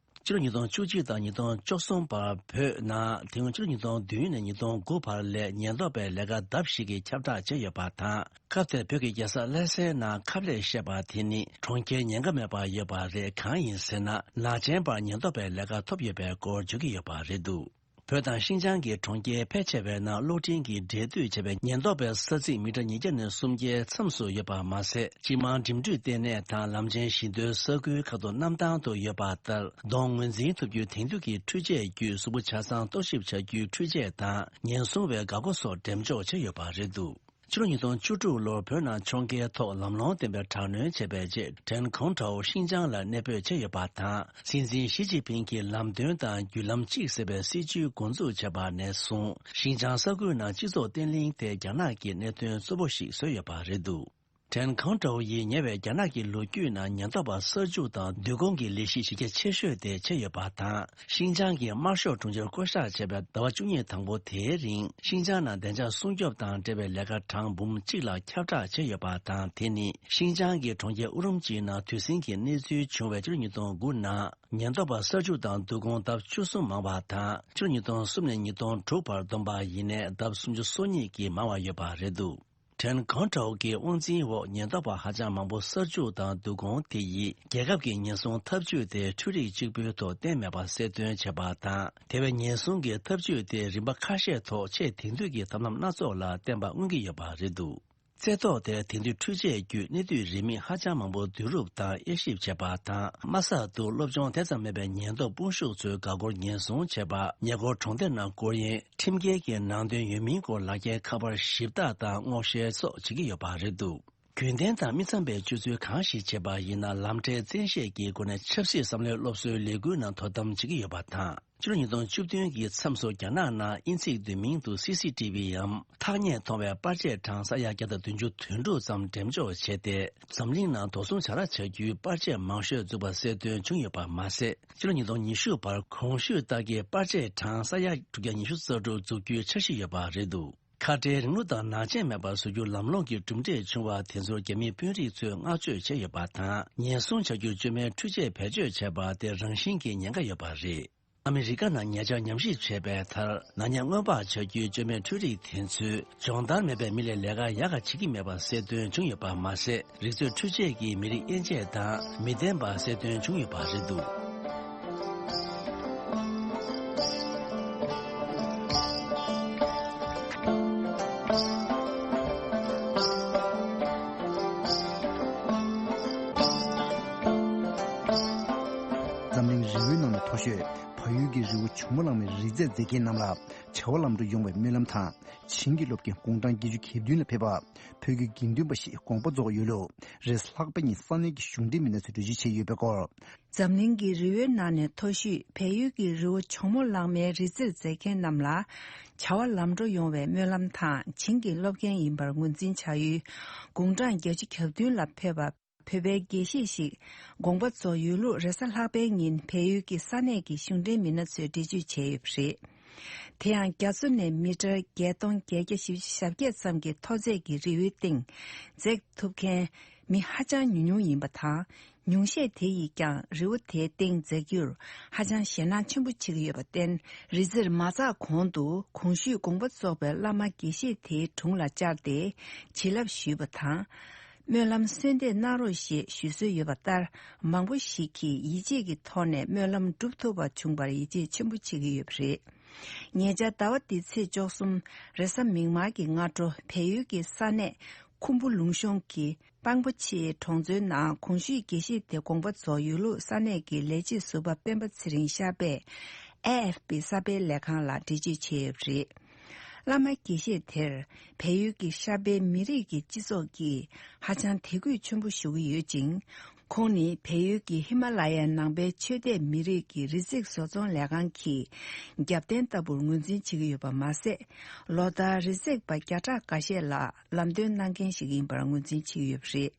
ཕྱི་ལོ་ཉིས་སྟོང་བཅུ་གཅིག་དང་ཉིས་སྟོང་བཅུ་གསུམ་བར་བོད་ནང་། དེ་སྔོན་ཕྱི་ལོ་ཉིས་སྟོང་བདུན་ནས་ཉིས་སྟོང་དགུ་བར་ལས་ཉེན་རྟོག་པའི་ལས་ཀ་ལྡབ་བཞི་གིས་ཁྱབ་བསྒྲགས་བྱས་ཡོད་པ་དང་། སྐབས་དེར་བོད་ཀྱི་རྒྱལ་ས་ལྷ་སའི་ནང་ཁབ་ལས་བཤད་པ་དེ་ནི་གྲོང་ཁྱེར་ཉེན་ཁ་མེད་པར་ཡོད་པ་རེད། གང་ཡིན་ཟེར་ན། ནག་ཅན་པར་ཉེན་རྟོག་པའི་ལས་ཀ་ཐོབ་ཡོད་པའི་སྐོར་བརྗོད་ཀྱི་ཡོད་པ་རེད་འདུག་བོད་དང་ཤིན་ཅང་གི་གྲོང་ཁྱེར་ཕལ་ཆེ་བའི་ནང་གློག་འཕྲིན་གྱི་འབྲེལ་མཐུད་བྱས་པའི་ཉེན་རྟོག་པའི་ས་ཚིགས་མི་ཊར་ཉིས་བརྒྱ་ནས་སུམ་བརྒྱའི་མཚམས་སུ་ཡོད་པ་མ་ཟད། སྤྱི་དམངས་འགྲིམ་འགྲུལ་ལྟེ་གནས་དང་ལམ་ཆེན་བཞི་མདོའི་ས་ཁུལ་ཁག་ཏུ་གནམ་ཐང་དུ་ཡོད་པ་ལྟར། གདོང་ངོས་འཛིན་ཐུབ་རྒྱུའི་དེང་དུས་ཀྱི་འཕྲུལ་ཆས་བརྒྱུད་གཟུགས་པོ་ཆ་ཚང་རྟོག་ཞིབ་བྱ་རྒྱུའི་འཕྲུལ་ཆས་དང་ཉེན་སྲུང་བའི་འགག་སྒོ་སོགས་འགྲེམས་འཇོག་བྱས་ཡོད་པ་རེད་འདུག་ཕྱི་ལོ་ཉིས་སྟོང་བཅུ་དྲུག་ལོར་བོད་ནང་ཕྱོགས་འགལ་ཐོག་ལམ་ལྷོང་ལྡན་པའི་དྲག་གནོན་བྱས་པའི་རྗེས། ཁྲེན་ཁོང་ཁྲའོ་ཤིན་ཅང་ལ་གནས་སྤོས་བྱས་ཡོད་པ་དང་། སྲིད་འཛིན་ཞི་ཅིན་ཕིང་གིས་ལམ་སྟོན་དང་བརྒྱུད་ལམ་གཅིག་ཟེར་བའི་སྲིད་ཇུས་འགོ་འཛུགས་བྱས་པ་ནས་བཟུང་། ཤིན་ཅང་ས་ཁུལ་ནང་སྤྱི་ཚོགས་བརྟན་ལྷིང་དེ་རྒྱ་ནག་གི་གནད་དོན་གཙོ་བོ་ཞིག་བཟོས་ཡོད་པ་རེད་འདུག་ཁྲེན་ཁོང་ཁྲའོ་ཡིས་ཉེ་བའི་རྒྱ་ནག་གི་ལོ་རྒྱུས་ནང་ཉེན་རྟོག་པ་གསར་འཇུག་དང་བསྡུ་སྐོང་གི་ལས་གཞི་གཞི་རྒྱ་ཆེ་ཤོས་དེ་བྱས་ཡོད་པ་དང་། ཤིན་ཅང་གི་དམར་ཤོག་གྲོང་ཁྱེར་བསྐོ་བཞག་བྱས་པའི་ཟླ་བ་བཅུ་གཉིས་དང་པོ་དེའི་རིང་། ཤིན་ཅང་ནང་བདེ་འཇགས་སྲུང་སྐྱོབ་དང་འབྲེལ་བའི་ལས་ཀ་གྲངས་འབུམ་གཅིག་ལ་ཁྱབ་བསྒྲགས་བྱས་ཡོད་པ་དང་། དེ་ནི་ཤིན་ཅང་གི་གྲོང་ཁྱེར་ཨུ་རུམ་ཅིའི་ནང་དུས་ཟིང་གི་གནས་ཚུལ་བྱུང་བའི་ཕྱི་ལོ་ཉིས་སྟོང་དགུ་ནང་ཉེན་རྟོག་པ་གསར་འཇུག་དང་བསྡུ་སྐོང་ལྡབ་བཅུ་གསུམ་མང་བ་དང་། ཕྱི་ལོ་ཉིས་སྟོང་གསུམ་ནས་ཉིས་སྟོང་དྲུག་བར་བསྡོམས་པ་ཡིན་ནའི་ལྡབ་སུམ་ཅུ་སོ་གཉིས་ཀྱིས་མང་བ་ཡོད་པ་རེད་འདུག་ཁྲེན་ཁོང་ཁྲའོ་གི་དབང་འཛིན་འོག་ཉེན་རྟོག་པ་ཧ་ཅང་མང་པོ་གསར་འཇུག་དང་བསྡུ་སྐོང་དེ་ཡིས་རྒྱལ་ཁབ་ཀྱི་ཉེན་སྲུང་ཐབས་ཇུས་དེ་འཕྲུལ་རིག་གཅིག་པུའི་ཐོག་བརྟེན་མེད་པ་གསལ་སྟོན་བྱས་པ་དང་། དེ་བས་ཉེན་སྲུང་གི་ཐབས་ཇུས་དེ་རིམ་པ་ཁ་ཤས་ཐོག་ཆེས་དེང་དུས་ཀྱི་ཐབས་ལམ་སྣ་ཚོགས་ལ་བརྟེན་པ་མངོན་གྱི་ཡོད་པ་རེད་འདུག་རྩེ་ཐོག་དེར་དེང་དུས་འཕྲུལ་ཆས་བརྒྱུད་གནས་དུས་རིས་མེད་ཧ་ཅང་མང་པོ་བསྡུ་རུབ་དང་དབྱེ་ཞིབ་བྱས་པ་དང་། དམའ་ས་དུ་སློབ་སྦྱོང་དེ་ཙམ་མེད་པའི་ཉེན་རྟོག་དཔུང་ཤུགས་ཚོའི་འགག་སྒོར་ཉེན་སྲུང་བྱས་པ། ཉེ་འཁོར་གྲོང་སྡེ་ནང་སྐོར་གཡེང་། ཁྲིམས་འགལ་གྱི་ནང་དོན་ཡོད་མིན་སྐོར་ལག་འཁྱེར་ཁ་པར་ཞིབ་བརྟག་དང་སྔོག་བཤེར་སོགས་བྱེད་ཀྱི་ཡོད་པ་རེད་འདུག་རྒྱུན་ལྡན་དང་མི་འཚམ་པའི་སྤྱོད་ཚུལ་གང་ཞིག་བྱེད་པ་ཡིན་ན། ལམ་ཁྲལ་བཙན་ཤེད་ཀྱི་སྒོ་ནས་ཆབ་སྲིད་བསམ་བློའི་སློབ་གསོའི་ལས་འགུལ་ནང་དོ་དམ་བྱེད་ཀྱི་ཡོད་པ་དང་། ཕྱི་ལོ་ཉིས་སྟོང་བཅུ་བདུན་གྱི་མཚམས་སུ་རྒྱ་ནག་ནང་དབྱིན་ཚིག་བསྡུས་མིང་དུ་སི་སི་ཊི་བི་འམ། ཐག་ཉེ་མཐོང་བའི་པར་ཆས་གྲངས་ས་ཡ་བརྒྱ་དང་བདུན་ཅུ་དོན་དྲུག་ཙམ་འགྲེམས་འཇོག་བྱས་ཏེ། འཛམ་གླིང་ནང་དོགས་ཟོན་བྱ་ར་བྱ་རྒྱུའི་པར་ཆས་མང་ཤོས་འཛུགས་པ་གསལ་སྟོན་བྱུང་ཡོད་པ་མ་ཟད། ཕྱི་ལོ་ཉིས་སྟོང་ཉི་ཤུ་བར་གོང་ཞུས་ལྟར་གྱི་པར་ཆས་གྲངས་ས་ཡ་དྲུག་བརྒྱ་ཉི་ཤུ་རྩ་དྲུག་འཛུགས་རྒྱུའི་འཆར་གཞི་ཡོད་པ་རེད་འདུག་ཁ་བྲལ་རིང་ལུགས་དང་ནག་ཅན་མེད་པར་བཟོ་རྒྱུ་ལམ་ལྷོང་གི་གྲུབ་འབྲས་བྱུང་བ་དེ་ཚོར་རྒྱ་མིའི་དཔོན་རིགས་ཚོས་བསྔགས་བརྗོད་བྱས་ཡོད་པ་དང་། ཉེན་སྲུང་བྱ་རྒྱུར་བཅོས་མའི་འཕྲུལ་ཆས་བེད་སྤྱོད་བྱས་པ་དེ་རང་བཞིན་གྱིས་ཉེན་ཁ་ཡོད་པ་རེད། ཨ་མི་རི་ཀ་ནང་ཉེ་ཆར་ཉམས་ཞིབ་བྱས་པའི་མཐར། ནག་ཉེས་སྔོན་དཔག་བྱ་རྒྱུའི་བཅོས་མའི་འཕྲུལ་རིགས་དེ་ཚོས་སྦྱོང་བརྡར་མེད་པའི་མི་ལ་ལས་ཀ་ཡག་ག་བྱེད་ཀྱི་མེད་པ་གསལ་སྟོན་བྱུང་ཡོད་པ་མ་ཟད། རིག་མཛོད་འཕྲུལ་ཆས་ཀྱིས་མི་རིགས་དབྱེ་འབྱེད་དང་མི་ལྡན་པ་གསལ་སྟོན་བྱུང་ཡོད་པ་རེད་འདུག་འཛམ་གླིང་རི་བོའི་ནང་ནས་མཐོ་ཤོས་བལ་ཡུལ་གྱི་རི་བོ་ཇོ་མོ་གླང་མའི་རི་རྩེར་འཛེགས་མཁན་རྣམས་ལ་བྱ་བ་ལམ་འགྲོ་ཡོང་བའི་སྨོན་ལམ་དང་། བྱིངས་ཀྱི་སློབ་དགེ་དགུང་གྲངས་བརྒྱད་ཅུ་གྱ་བདུན་ལ་ཕེབས་པ། བོད་ཀྱི་དགེ་འདུན་པ་ཞིག་དགོངས་པ་རྫོགས་ཡོད་ལུགས་རེས་ལྷག་པ་ཉིན་ས་གནས་ཀྱི་གཞུང་འབྲེལ་མི་སྣ་ཚོས་འགྲེལ་བརྗོད་བྱས་ཡོད་པའི་སྐོར། འཛམ་གླིང་གི་རི་བོའི་ནང་ནས་མཐོ་ཤོས་བལ་ཡུལ་གྱི་རི་བོ་ཇོ་མོ་གླང་མའི་རི་རྩེར་འཛེགས་མཁན་རྣམས་ལ་བྱ་བ་ལམ་འགྲོ་ཡོང་བའི་སྨོན་ལམ་དང་། བྱིངས་ཀྱི་སློབ་མཁན་ཡིན་པར་ངོས་འཛིན་བྱ་ཡུལ་དགུང་གྲངས་བརྒྱད་ཅུ་གྱ་བདུན་ལ་ཕེབས་པ། བོད་པའི་དགེ་བཤེས་ཤིག་དགོངས་པ་རྫོགས་ཡོད་ལུགས་རེས་གཟའ་ལྷག་པའི་ཉིན་བལ་ཡུལ་གྱི་ས་གནས་ཀྱི་གཞུང་འབྲེལ་མི་སྣ་ཚོས་འགྲེལ་བརྗོད་བྱས་ཡོད་པ་རེད། དེ་ཡང་རྒྱ་མཚོ་ནས་མི་ཊར་བརྒྱད་སྟོང་བརྒྱད་བརྒྱ་བཞི་བཅུ་ཞེ་བརྒྱད་ཙམ་གྱི་མཐོ་ཚད་ཀྱི་རི་བོའི་སྟེང་འཛེགས་ཐུབ་མཁན་མི་ཧ་ཅང་ཉུང་ཉུང་ཡིན་པ་དང་། ཉུང་ཤས་དེ་ཡིས་ཀྱང་རི་བོ་དེའི་སྟེང་འཛེགས་རྒྱུར་ཧ་ཅང་ཞེད་སྣང་ཆེན་པོ་བྱེད་ཀྱི་ཡོད་པར་བརྟེན། རི་རྩེར་མ་འཛེགས་གོང་དུ་གོང་ཞུས་དགོངས་པ་རྫོགས་པའི་བླ་མ་དགེ་བཤེས་དེའི་དྲུང་ལ་བཅར་ཏེ་བྱིན་རླབས་ཞུས་པ་དང་། སྨོན་ལམ་གསོལ་འདེབས་གནང་རོགས་ཞེས་ཞུ་སྲོལ་ཡོད་པ་ལྟར། མང་པོ་ཞིག་གིས་ཡིད་ཆེས་ཀྱི་ཐོག་ནས་སྨོན་ལམ་འགྲུབ་ཐུབ་པ་བྱུང་བར་ཡིད་ཆེས་ཆེན་པོ་བྱེད་ཀྱི་ཡོད་པ་རེད། ཉེ་ཆར་ཟླ་བ་འདིའི་ཚེས་བཅུ་གསུམ་རེས་གཟའ་མིག་དམར་གྱི་སྔ་དྲོ་བལ་ཡུལ་གྱི་ས་གནས་ཁུམ་བུ་ལུང་གཤོང་གི་སྤང་པོ་ཆེའི་གྲོང་ཚོའི་ནང་གོང་ཞུས་དགེ་བཤེས་དེ་དགོངས་པ་རྫོགས་ཡོད་ལུགས་ས་གནས་ཀྱི་ལས་བྱེད་ཟུར་པ་སྤེན་པ་ཚེ་རིང་ཤར་པས་ཨེ་ཨེཕ་པི་གསར་སྤེལ་ལས་ཁང་ལ་འགྲེལ་བརྗོད་བྱས་ཡོད་པ་རེད། བླ་མ་དགེ་བཤེས་དེར་བལ་ཡུལ་གྱི་ཤར་པའི་མི་རིགས་ཀྱི་སྤྱི་ཚོགས་ཀྱིས་ཧ་ཅང་དད་གུས་ཆེན་པོ་ཞུ་གི་ཡོད་ཅིང་། ཁོང་ནི་བལ་ཡུལ་གྱི་ཧི་མ་ལ་ཡའི་ནང་པའི་ཆོས་དད་མི་རིགས་ཀྱི་རི་རྩེག་བཟོ་ཚོང་ལས་ཁང་གི་རྒྱབ་རྟེན་ལྟ་བུར་ངོས་འཛིན་བྱེད་ཀྱི་ཡོད་པ་མ་ཟད། ལོ་ལྟར་རི་རྩེག་པ་བརྒྱ་ཕྲག་འགའ་ཤས་ལ་ལམ་སྟོན་གནང་མཁན་ཞིག་ཡིན་པར་ངོས་འཛིན་བྱེད་ཀྱི་ཡོད་པ་རེད།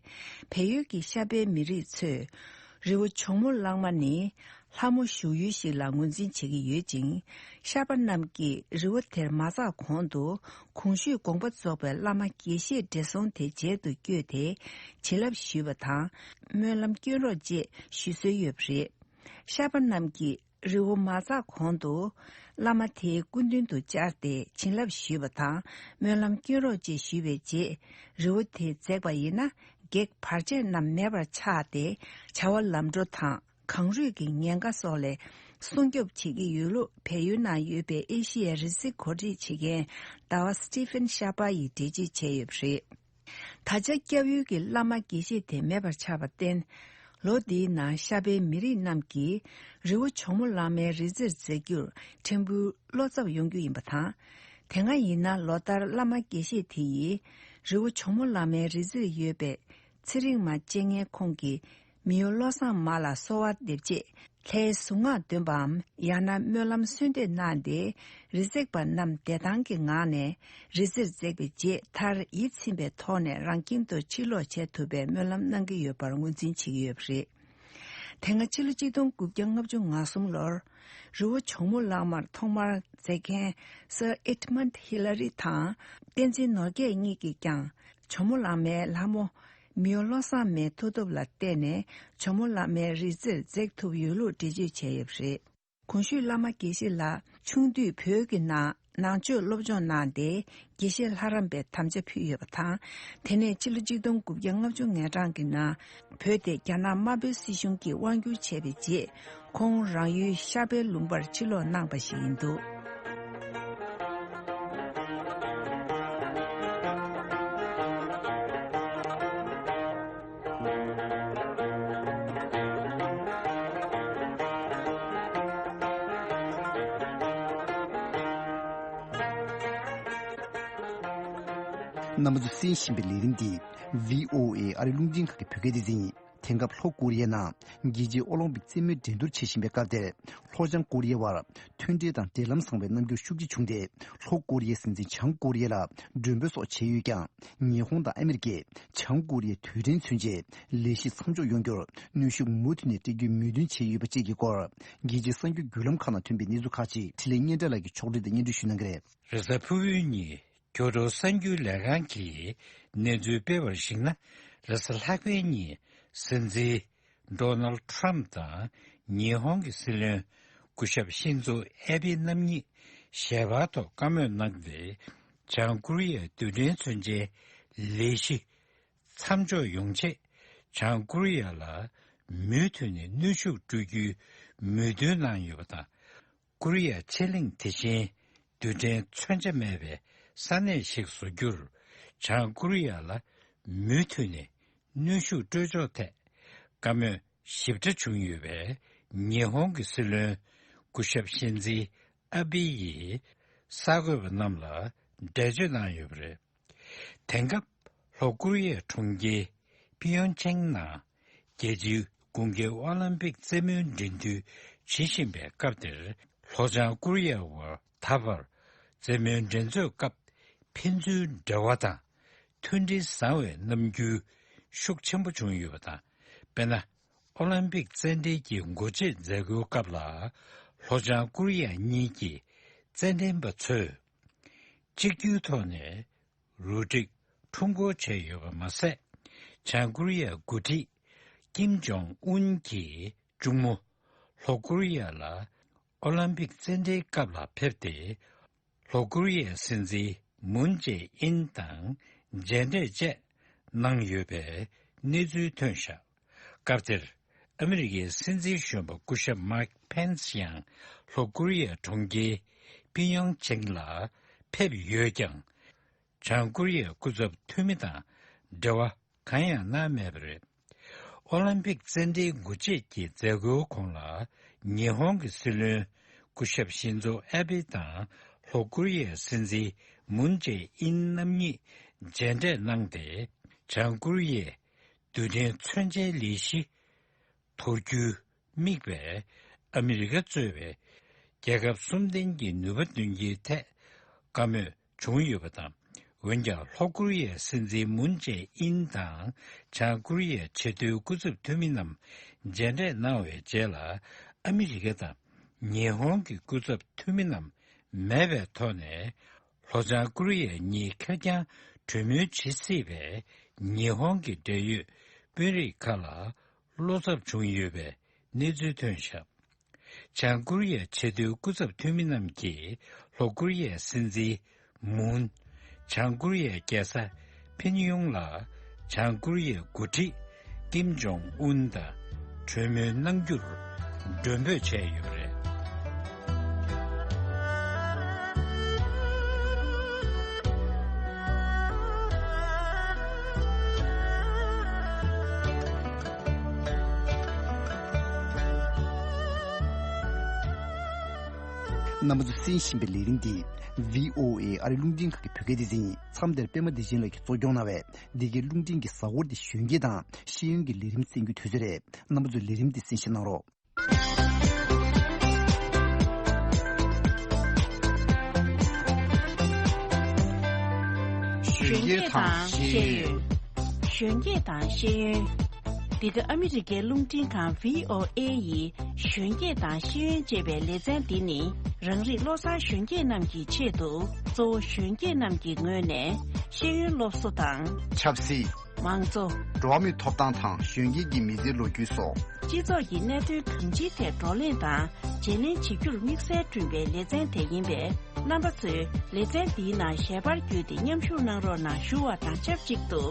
བལ་ཡུལ་གྱི་ཤར་པའི་མི་རིགས་ཚོས་རི་བོ་ཇོ་མོ་གླང་མ་ནི་ལྷ་མོ་བཞུགས་ཡུལ་ཞིག་ལ་ངོས་འཛིན་བྱེད་ཀྱི་ཡོད་ཅིང་། ཤར་པ་རྣམས་ཀྱིས་རི་བོ་དེར་མ་འཛེགས་གོང་དུ་གོང་ཞུས་དགོངས་པ་རྫོགས་པའི་བླ་མ་དགེ་བཤེས་བགྲེས་སོང་དེ་མཇལ་དུ་བསྐྱོད་དེ་བྱིན་རླབས་ཞུས་པ་དང་། སྨོན་ལམ་སྐྱོན་རོགས་ཅེས་ཞུ་སྲོལ་ཡོད་པ་རེད། ཤར་པ་རྣམས་ཀྱིས་རི་བོ་མ་འཛེགས་གོང་དུ་བླ་མ་དེའི་སྐུ་མདུན་དུ་བཅར་ཏེ་བྱིན་རླབས་ཞུས་པ་དང་། སྨོན་ལམ་སྐྱོན་རོགས་ཅེས་ཞུས་པའི་རྗེས། རི་བོ་དེ་འཛེགས་པ་ཡིན་ན་བགེགས་བར་ཆད་རྣམས་མེད་པར་ཆགས་ཏེ་བྱ་བ་ལམ་འགྲོ་དང་། གངས་རུད་ཀྱི་ཉེན་ཁ་སོགས་ལས་ སྲུང་སྐྱོབ་བྱེད་ཀྱི་ཡོད་ལུགས་བལ་ཡུལ་ནང་ཡོད་པའི་ཨེ་ཤི་ཡའི་རི་རྩེ་གོ་སྒྲིག་བྱེད་མཁན་ཟླ་བ་Stephen Sharper ཡིས་འགྲེལ་བརྗོད་བྱས་ཡོད་པ་རེད། ད་ཆ་སྐྱབས་ཡུལ་གྱི་བླ་མ་དགེ་བཤེས་དེ་མེད་པར་ཆགས་པར་བརྟེན། ལོ་འདིའི་ནང་ཤར་པའི་མི་རིགས་རྣམས་ཀྱིས་རི་བོ་ཇོ་མོ་གླང་མའི་རི་རྩེར་འཛེག་རྒྱུར་ཕྲན་བུ་བློ་འཚབ་ཡོང་རྒྱུ་ཡིན་པ་དང་། དེ་སྔ་ཡིན་ན་ལོ་ལྟར་བླ་མ་དགེ་བཤེས་དེ་ཡིས་རི་བོ་ཇོ་མོ་གླང་མའི་རི་རྩེར་ཡོད་པའི་ཚེ་རིང་མ་སྤྱན་སྔའི་ཁོངས་ཀྱི་མི་གཡོ་བློ་བཟང་མ་ལ་གསོལ་བ་འདེབས་ཆེད་ལྷའི་གཟུངས་སྔགས་འདོན་པའམ་ཡང་ན་སྨོན་ལམ་གསོལ་འདེབས་གནང་སྟེ། རི་འཛེག་པ་རྣམས་བདེ་ཐང་གི་ངང་ནས་རི་རྩེར་འཛེགས་པའི་རྗེས་མཐར་ཡིད་ཚིམ་པའི་ཐོག་ནས་རང་ཁྱིམ་དུ་ཕྱིར་ལོག་བྱེད་ཐུབ་པའི་སྨོན་ལམ་གནང་གི་ཡོད་པར་ངོས་འཛིན་བྱེད་ཀྱི་ཡོད་པ་རེད། དེ་སྔ་ཕྱི་ལོ་གཅིག་སྟོང་དགུ་བརྒྱ་ལྔ་བཅུ་ང་གསུམ་ལོར་རི་བོ་ཇོ་མོ་གླང་མར་ཐོག་མར་འཛེགས་མཁན་Sir Edmund Hillary དང་བསྟན་འཛིན་ནོར་རྒྱས་གཉིས་ཀྱིས་ཀྱང་ཇོ་མོ་གླང་མའི་ལྷ་མོ་མི་གཡོ་བློ་བཟང་མའི་མཐུ་སྟོབས་ལ་བརྟེན་ནས་ཇོ་མོ་གླང་མའི་རི་རྩེར་འཛེགས་ཐུབ་ཡོད་ལུགས་འགྲེལ་བརྗོད་བྱས་ཡོད་པ་རེད། གོང་ཞུས་བླ་མ་དགེ་བཤེས་ལགས་ཆུང་དུས་བོད་ཀྱི་ནང་ནང་ཆོས་སློབ་སྦྱོང་གནང་སྟེ་དགེ་བཤེས་ལྷ་རམས་པའི་དམ་བཅའ་ཕུལ་ཡོད་པ་དང་། དེ་ནས་ཕྱི་ལོ་གཅིག་སྟོང་དགུ་བརྒྱ་ལྔ་བཅུ་ང་གྲངས་ཀྱི་ནང་བོད་དེ་རྒྱ་ནག་དམར་པོའི་སྲིད་གཞུང་གིས་དབང་བསྒྱུར་བྱས་པའི་རྗེས། ཁོང་རང་ཡུལ་ཤར་པའི་ལུང་པར་ཕྱིར་ལོག་གནང་པ་ཞིག་ཡིན་འདུག་རྣམ་པ་ཚོས་གསན་བཞིན་པའི་ལས་རིམ་འདི་བྷི་ཨོ་ཨེ་ཨ་རི་རླུང་འཕྲིན་ཁང་གི་བོད་སྐད་སྡེ་ཚན་ཡིན། དེང་སྐབས་ལྷོ་ཀོ་རི་ཡའི་ནང་རྒྱལ་སྤྱིའི་ཨོ་ལིམ་པིག་རྩེད་མོའི་འགྲན་བསྡུར་བྱེད་བཞིན་པའི་སྐབས་དེར། ལྷོ་བྱང་ཀོ་རི་ཡའི་བར་མཐུན་སྒྲིལ་དང་འབྲེལ་ལམ་བཟང་བའི་རྣམ་འགྱུར་ཤུགས་ཆེ་བྱུང་སྟེ། ལྷོ་ཀོ་རི་ཡའི་སྲིད་འཛིན་བྱང་ཀོ་རི་ཡ་ལ་མགྲོན་འབོད་སོགས་བྱས་ཡོད་ཀྱང་། ཉི་ཧོང་དང་ཨ་མི་རི་ཀས་བྱང་ཀོ་རི་ཡའི་རྡུལ་ཕྲན་མཚོན་ཆའི་ལས་གཞི་མཚམས་འཇོག་ཡོང་རྒྱུར་གནོན་ཤུགས་མུ་མཐུད་ནས་སྤྲད་རྒྱུའི་མོས་མཐུན་བྱས་ཡོད་པ་བཅས་ཀྱི་སྐོར། རྒྱལ་སྤྱིའི་གསར་འགྱུར་བརྒྱུད་ལམ་ཁག་ནང་ཐོན་པའི་གནས་ཚུལ་ཁག་ཅིག་འཕྲིན་ལས་སྙན་གྲགས་ལགས་ཀྱིས་ཕྱོགས་སྒྲིག་དང་སྙན་སྒྲོན་ཞུ་གནང་གི་རེད། རེས་གཟའ་ཕུར་བུའི་ཉིན་ཁྱོ་ཊོ་གསར་འགྱུར་ལས་ཁང་གིས་གནས་ཚུལ་སྤེལ་བར་གཞིགས་ན། རེས་གཟའ་ལྷག་པའི་ཉིན་སྲིད་འཛིན་ཌོ་ནལ་ཊམ་དང་ཉི་ཧོང་གི་སྲིད་བློན་སྐུ་ཞབས་ཤིན་ཛོ་ཨེ་བྷེ་རྣམ་གཉིས་ཞལ་པར་ཐོག་བཀའ་མོལ་གནང་སྟེ། བྱང་ཀོ་རི་ཡའི་རྡུལ་ཕྲན་མཚོན་ཆའི་ལས་གཞི་མཚམས་འཇོག་ཡོང་ཆེད་བྱང་ཀོ་རི་ཡ་ལ་མུ་མཐུད་ནས་གནོན་ཤུགས་སྤྲོད་རྒྱུའི་མོས་མཐུན་གནང་ཡོད་པ་དང་། ཀོ་རི་ཡ་ཕྱེད་གླིང་དེ་བཞིན་རྡུལ་ཕྲན་མཚོན་ཆ་མེད་པའི་ས་གནས་ཤིག་བཟོ་རྒྱུར་བྱང་ཀོ་རི་ཡ་ལ་མུ་མཐུད་ནས་གནོན་ཤུགས་སྤྲོད་ཕྱོགས་ཐད་བཀའ་མོལ་ཞིབ་ཕྲ་བྱུང་ཡོད་པས། ཉི་ཧོང་གི་སྲིད་བློན་སྐུ་ཞབས་ཤིན་ཛི་ཨ་བྷེ་ཡིས་གསར་འགོད་པ་རྣམས་ལ་འགྲེལ་བརྗོད་གནང་ཡོད་པ་རེད། དེང་སྐབས་ལྷོ་ཀོ་རི་ཡའི་གྲོང་ཁྱེར་ཕི་ཡོང་ཆེང་ནང་རྒྱལ་སྤྱིའི་དགུན་ཁའི་ཨོ་ལིམ་པིག་རྩེད་མོའི་འགྲན་བསྡུར་བྱེད་བཞིན་པའི་སྐབས་དེར། ལྷོ་བྱང་ཀོ་རི་ཡའི་བར་ད་བར་རྩེད་མོའི་འགྲན་རྩོད་སྐབས་ཕན་ཚུན་འབྲེལ་བ་དང་མཐུན་སྒྲིལ་བཟང་བའི་རྣམ་འགྱུར་ཤུགས་ཆེན་པོ་བྱུང་ཡོད་པ་དང་། དཔེར་ན། ཨོ་ལིམ་པིག་རྩེད་འགྲན་གྱི་འགོ་བྱེད་མཛད་སྒོའི་སྐབས་ལ། ལྷོ་བྱང་ཀོ་རི་ཡ་གཉིས་ཀྱི་རྩེད་འགྲན་པ་ཚོས་གཅིག་གྱུར་ཐོག་ནས་རུ་སྒྲིག་ཁྲོམ་སྐོར་བྱས་ཡོད་པ་མ་ཟད། བྱང་ཀོ་རི་ཡའི་འགོ་ཁྲིད་ཀིམ་ཇོང་ཨུན་གྱི་གཅུང་མོ་ལྷོ་ཀོ་རི་ཡ་ལ་ཨོ་ལིམ་པིག་རྩེད་འགྲན་སྐབས་ལ་ཕེབས་ཏེ། ལྷོ་ཀོ་རི་ཡའི་སྲིད་འཛིན་མུན་ཇེ་ཨིན་དང་མཇལ་འཕྲད་བཅས་གནང་ཡོད་པའི་གནས་ཚུལ་ཐོན་བཞག་སྐབས་དེར་ཨ་མི་རི་ཀའི་སྲིད་འཛིན་གཞོན་པ་སྐུ་ཞབས་མཱིག་ཕེན་སི་ཡང་ལྷོ་ཀོ་རི་ཡའི་གྲོང་ཁྱེར་པི་ཡོང་ཆེང་ལ་ཕེབས་ཡོད་ཀྱང་། བྱང་ཀོ་རི་ཡའི་སྐུ་ཚབ་འཐུས་མི་དང་འབྲེལ་བ་གང་ཡང་གནང་མེད་པ་རེད། ཨོ་ལིམ་པིག་རྩེད་འགྲན་འགོ་བྱེད་ཀྱི་མཛད་སྒོའི་གོང་ལ། ཉི་ཧོང་གི་སྲིད་བློན་སྐུ་ཞབས་ཤིན་ཛོ་ཨེ་བྷེ་དང་ལྷོ་ཀོ་རི་ཡའི་སྲིད་འཛིན་མུན་ཇེ་ཨིན་རྣམ་གཉིས་མཇལ་འཕྲད་གནང་སྟེ། བྱང་ཀོ་རི་ཡའི་རྡུལ་ཕྲན་མཚོན་ཆའི་ལས་གཞི་དོར་རྒྱུའི་དམིགས་པའི་ཨ་མི་རི་ཀ་གཙོས་པའི་རྒྱལ་ཁབ་གསུམ་ལྡན་གྱི་ནུས་པ་འདོན་རྒྱུའི་ཐད་བཀའ་མོལ་བྱུང་ཡོད་པ་དང་། འོན་ཀྱང་ལྷོ་ཀོ་རི་ཡའི་སྲིད་འཛིན་མུན་ཇེ་ཨིན་དང་བྱང་ཀོ་རི་ཡའི་ཆེས་མཐོའི་སྐུ་ཚབ་འཐུས་མི་རྣམས་མཇལ་འཕྲད་གནང་བའི་རྗེས་ལ། ཨ་མི་རི་ཀ་དང་ཉི་ཧོང་གི་སྐུ་ཚབ་འཐུས་མི་རྣམས་མེད་པའི་ཐོག་ནས། ལྷོ་བྱང་ཀོ་རི་ཡ་གཉིས་ཁེར་རྐྱང་གྲོས་མོལ་བྱེད་སྲིད་པའི་ཉི་ཧོང་གི་འབྲེལ་ཡོད་དཔོན་རིགས་ཁག་ལ་བློ་འཚབ་བྱུང་ཡོད་པའི་གནས་ཚུལ་ཐོན་བཞག་བྱང་ཀོ་རི་ཡའི་ཆེས་མཐོའི་སྐུ་ཚབ་འཐུས་མི་རྣམས་ཀྱིས་ལྷོ་ཀོ་རི་ཡའི་སྲིད་འཛིན་མུན། བྱང་ཀོ་རི་ཡའི་རྒྱལ་ས་ཕིན་ཡོང་ལ་བྱང་ཀོ་རི་ཡའི་འགོ་ཁྲིད་ཀིམ་ཇོང་ཨུན་དང་གྲོས་མོལ་གནང་རྒྱུར་མགྲོན་འབོད་བྱས་ཡོད་པ་རེད། རྣམ་པ་ཚོས་གསན་བཞིན་པའི་ལས་རིམ་འདི་བྷི་ཨོ་ཨེ་ཨ་རི་རླུང་འཕྲིན་ཁང་གི་བོད་སྐད་སྡེ་ཚན་ཡིན། མཚམས་འདིར་པད་མ་བདེ་ཆེན་ལགས་ཀྱིས་གཙོ་སྐྱོང་གནང་བའི་འདི་གའི་རླུང་འཕྲིན་གྱི་གཟའ་འཁོར་འདི་གཞོན་སྐྱེས་དང་ཤེས་ཡོན་གྱི་ལས་རིམ་གསན་རྒྱུའི་དུས་ཚོད་རེད། རྣམ་པ་ཚོས་ལས་རིམ་འདི་གསན་བཞེས་གནང་རོགས། གཞོན་སྐྱེས་དང་ཤེས་ཡོན། གཞོན་སྐྱེས་དང་ཤེས་ཡོན། འདི་ག་ཨ་མི་རི་ཀའི་རླུང་འཕྲིན་ཁང་བྷི་ཨོ་ཨེ་ཡི་གཞོན་སྐྱེས་དང་ཤེས་ཡོན་ཅེས་པའི་ལེ་ཚན་འདི་ནི། རང་རིགས་བློ་བཟང་གཞོན་སྐྱེས་རྣམས་ཀྱི་ཆེད་དུ། གཙོ་བོ་གཞོན་སྐྱེས་རྣམས་ཀྱི་ངོས་ནས་ཤེས་ཡོན་སློབ་གསོ་དང་། ཆབ་སྲིད། མང་གཙོ། འགྲོ་བ་མིའི་ཐོབ་ཐང་དང་གཞོན་སྐྱེས་ཀྱི་མི་ཚེའི་ལོ་རྒྱུས་སོགས། སྤྱི་ཚོགས་ཀྱི་གནད་དོན་གང་ཅིའི་ཐད་བགྲོ་གླེང་དང་བརྗེ་ལེན་བྱེད་རྒྱུར་དམིགས་བསལ་བསྐྲུན་པའི་ལེ་ཚན་དེ་ཡིན་པས། རྣམ་པ་ཚོས་ལེ་ཚན་འདིའི་ནང་ཞལ་པར་བརྒྱུད་དེ་མཉམ་ཞུགས་གནང་རོགས་གནང་ཞུ་བ་དང་ཆབས་ཅིག་ཏུ།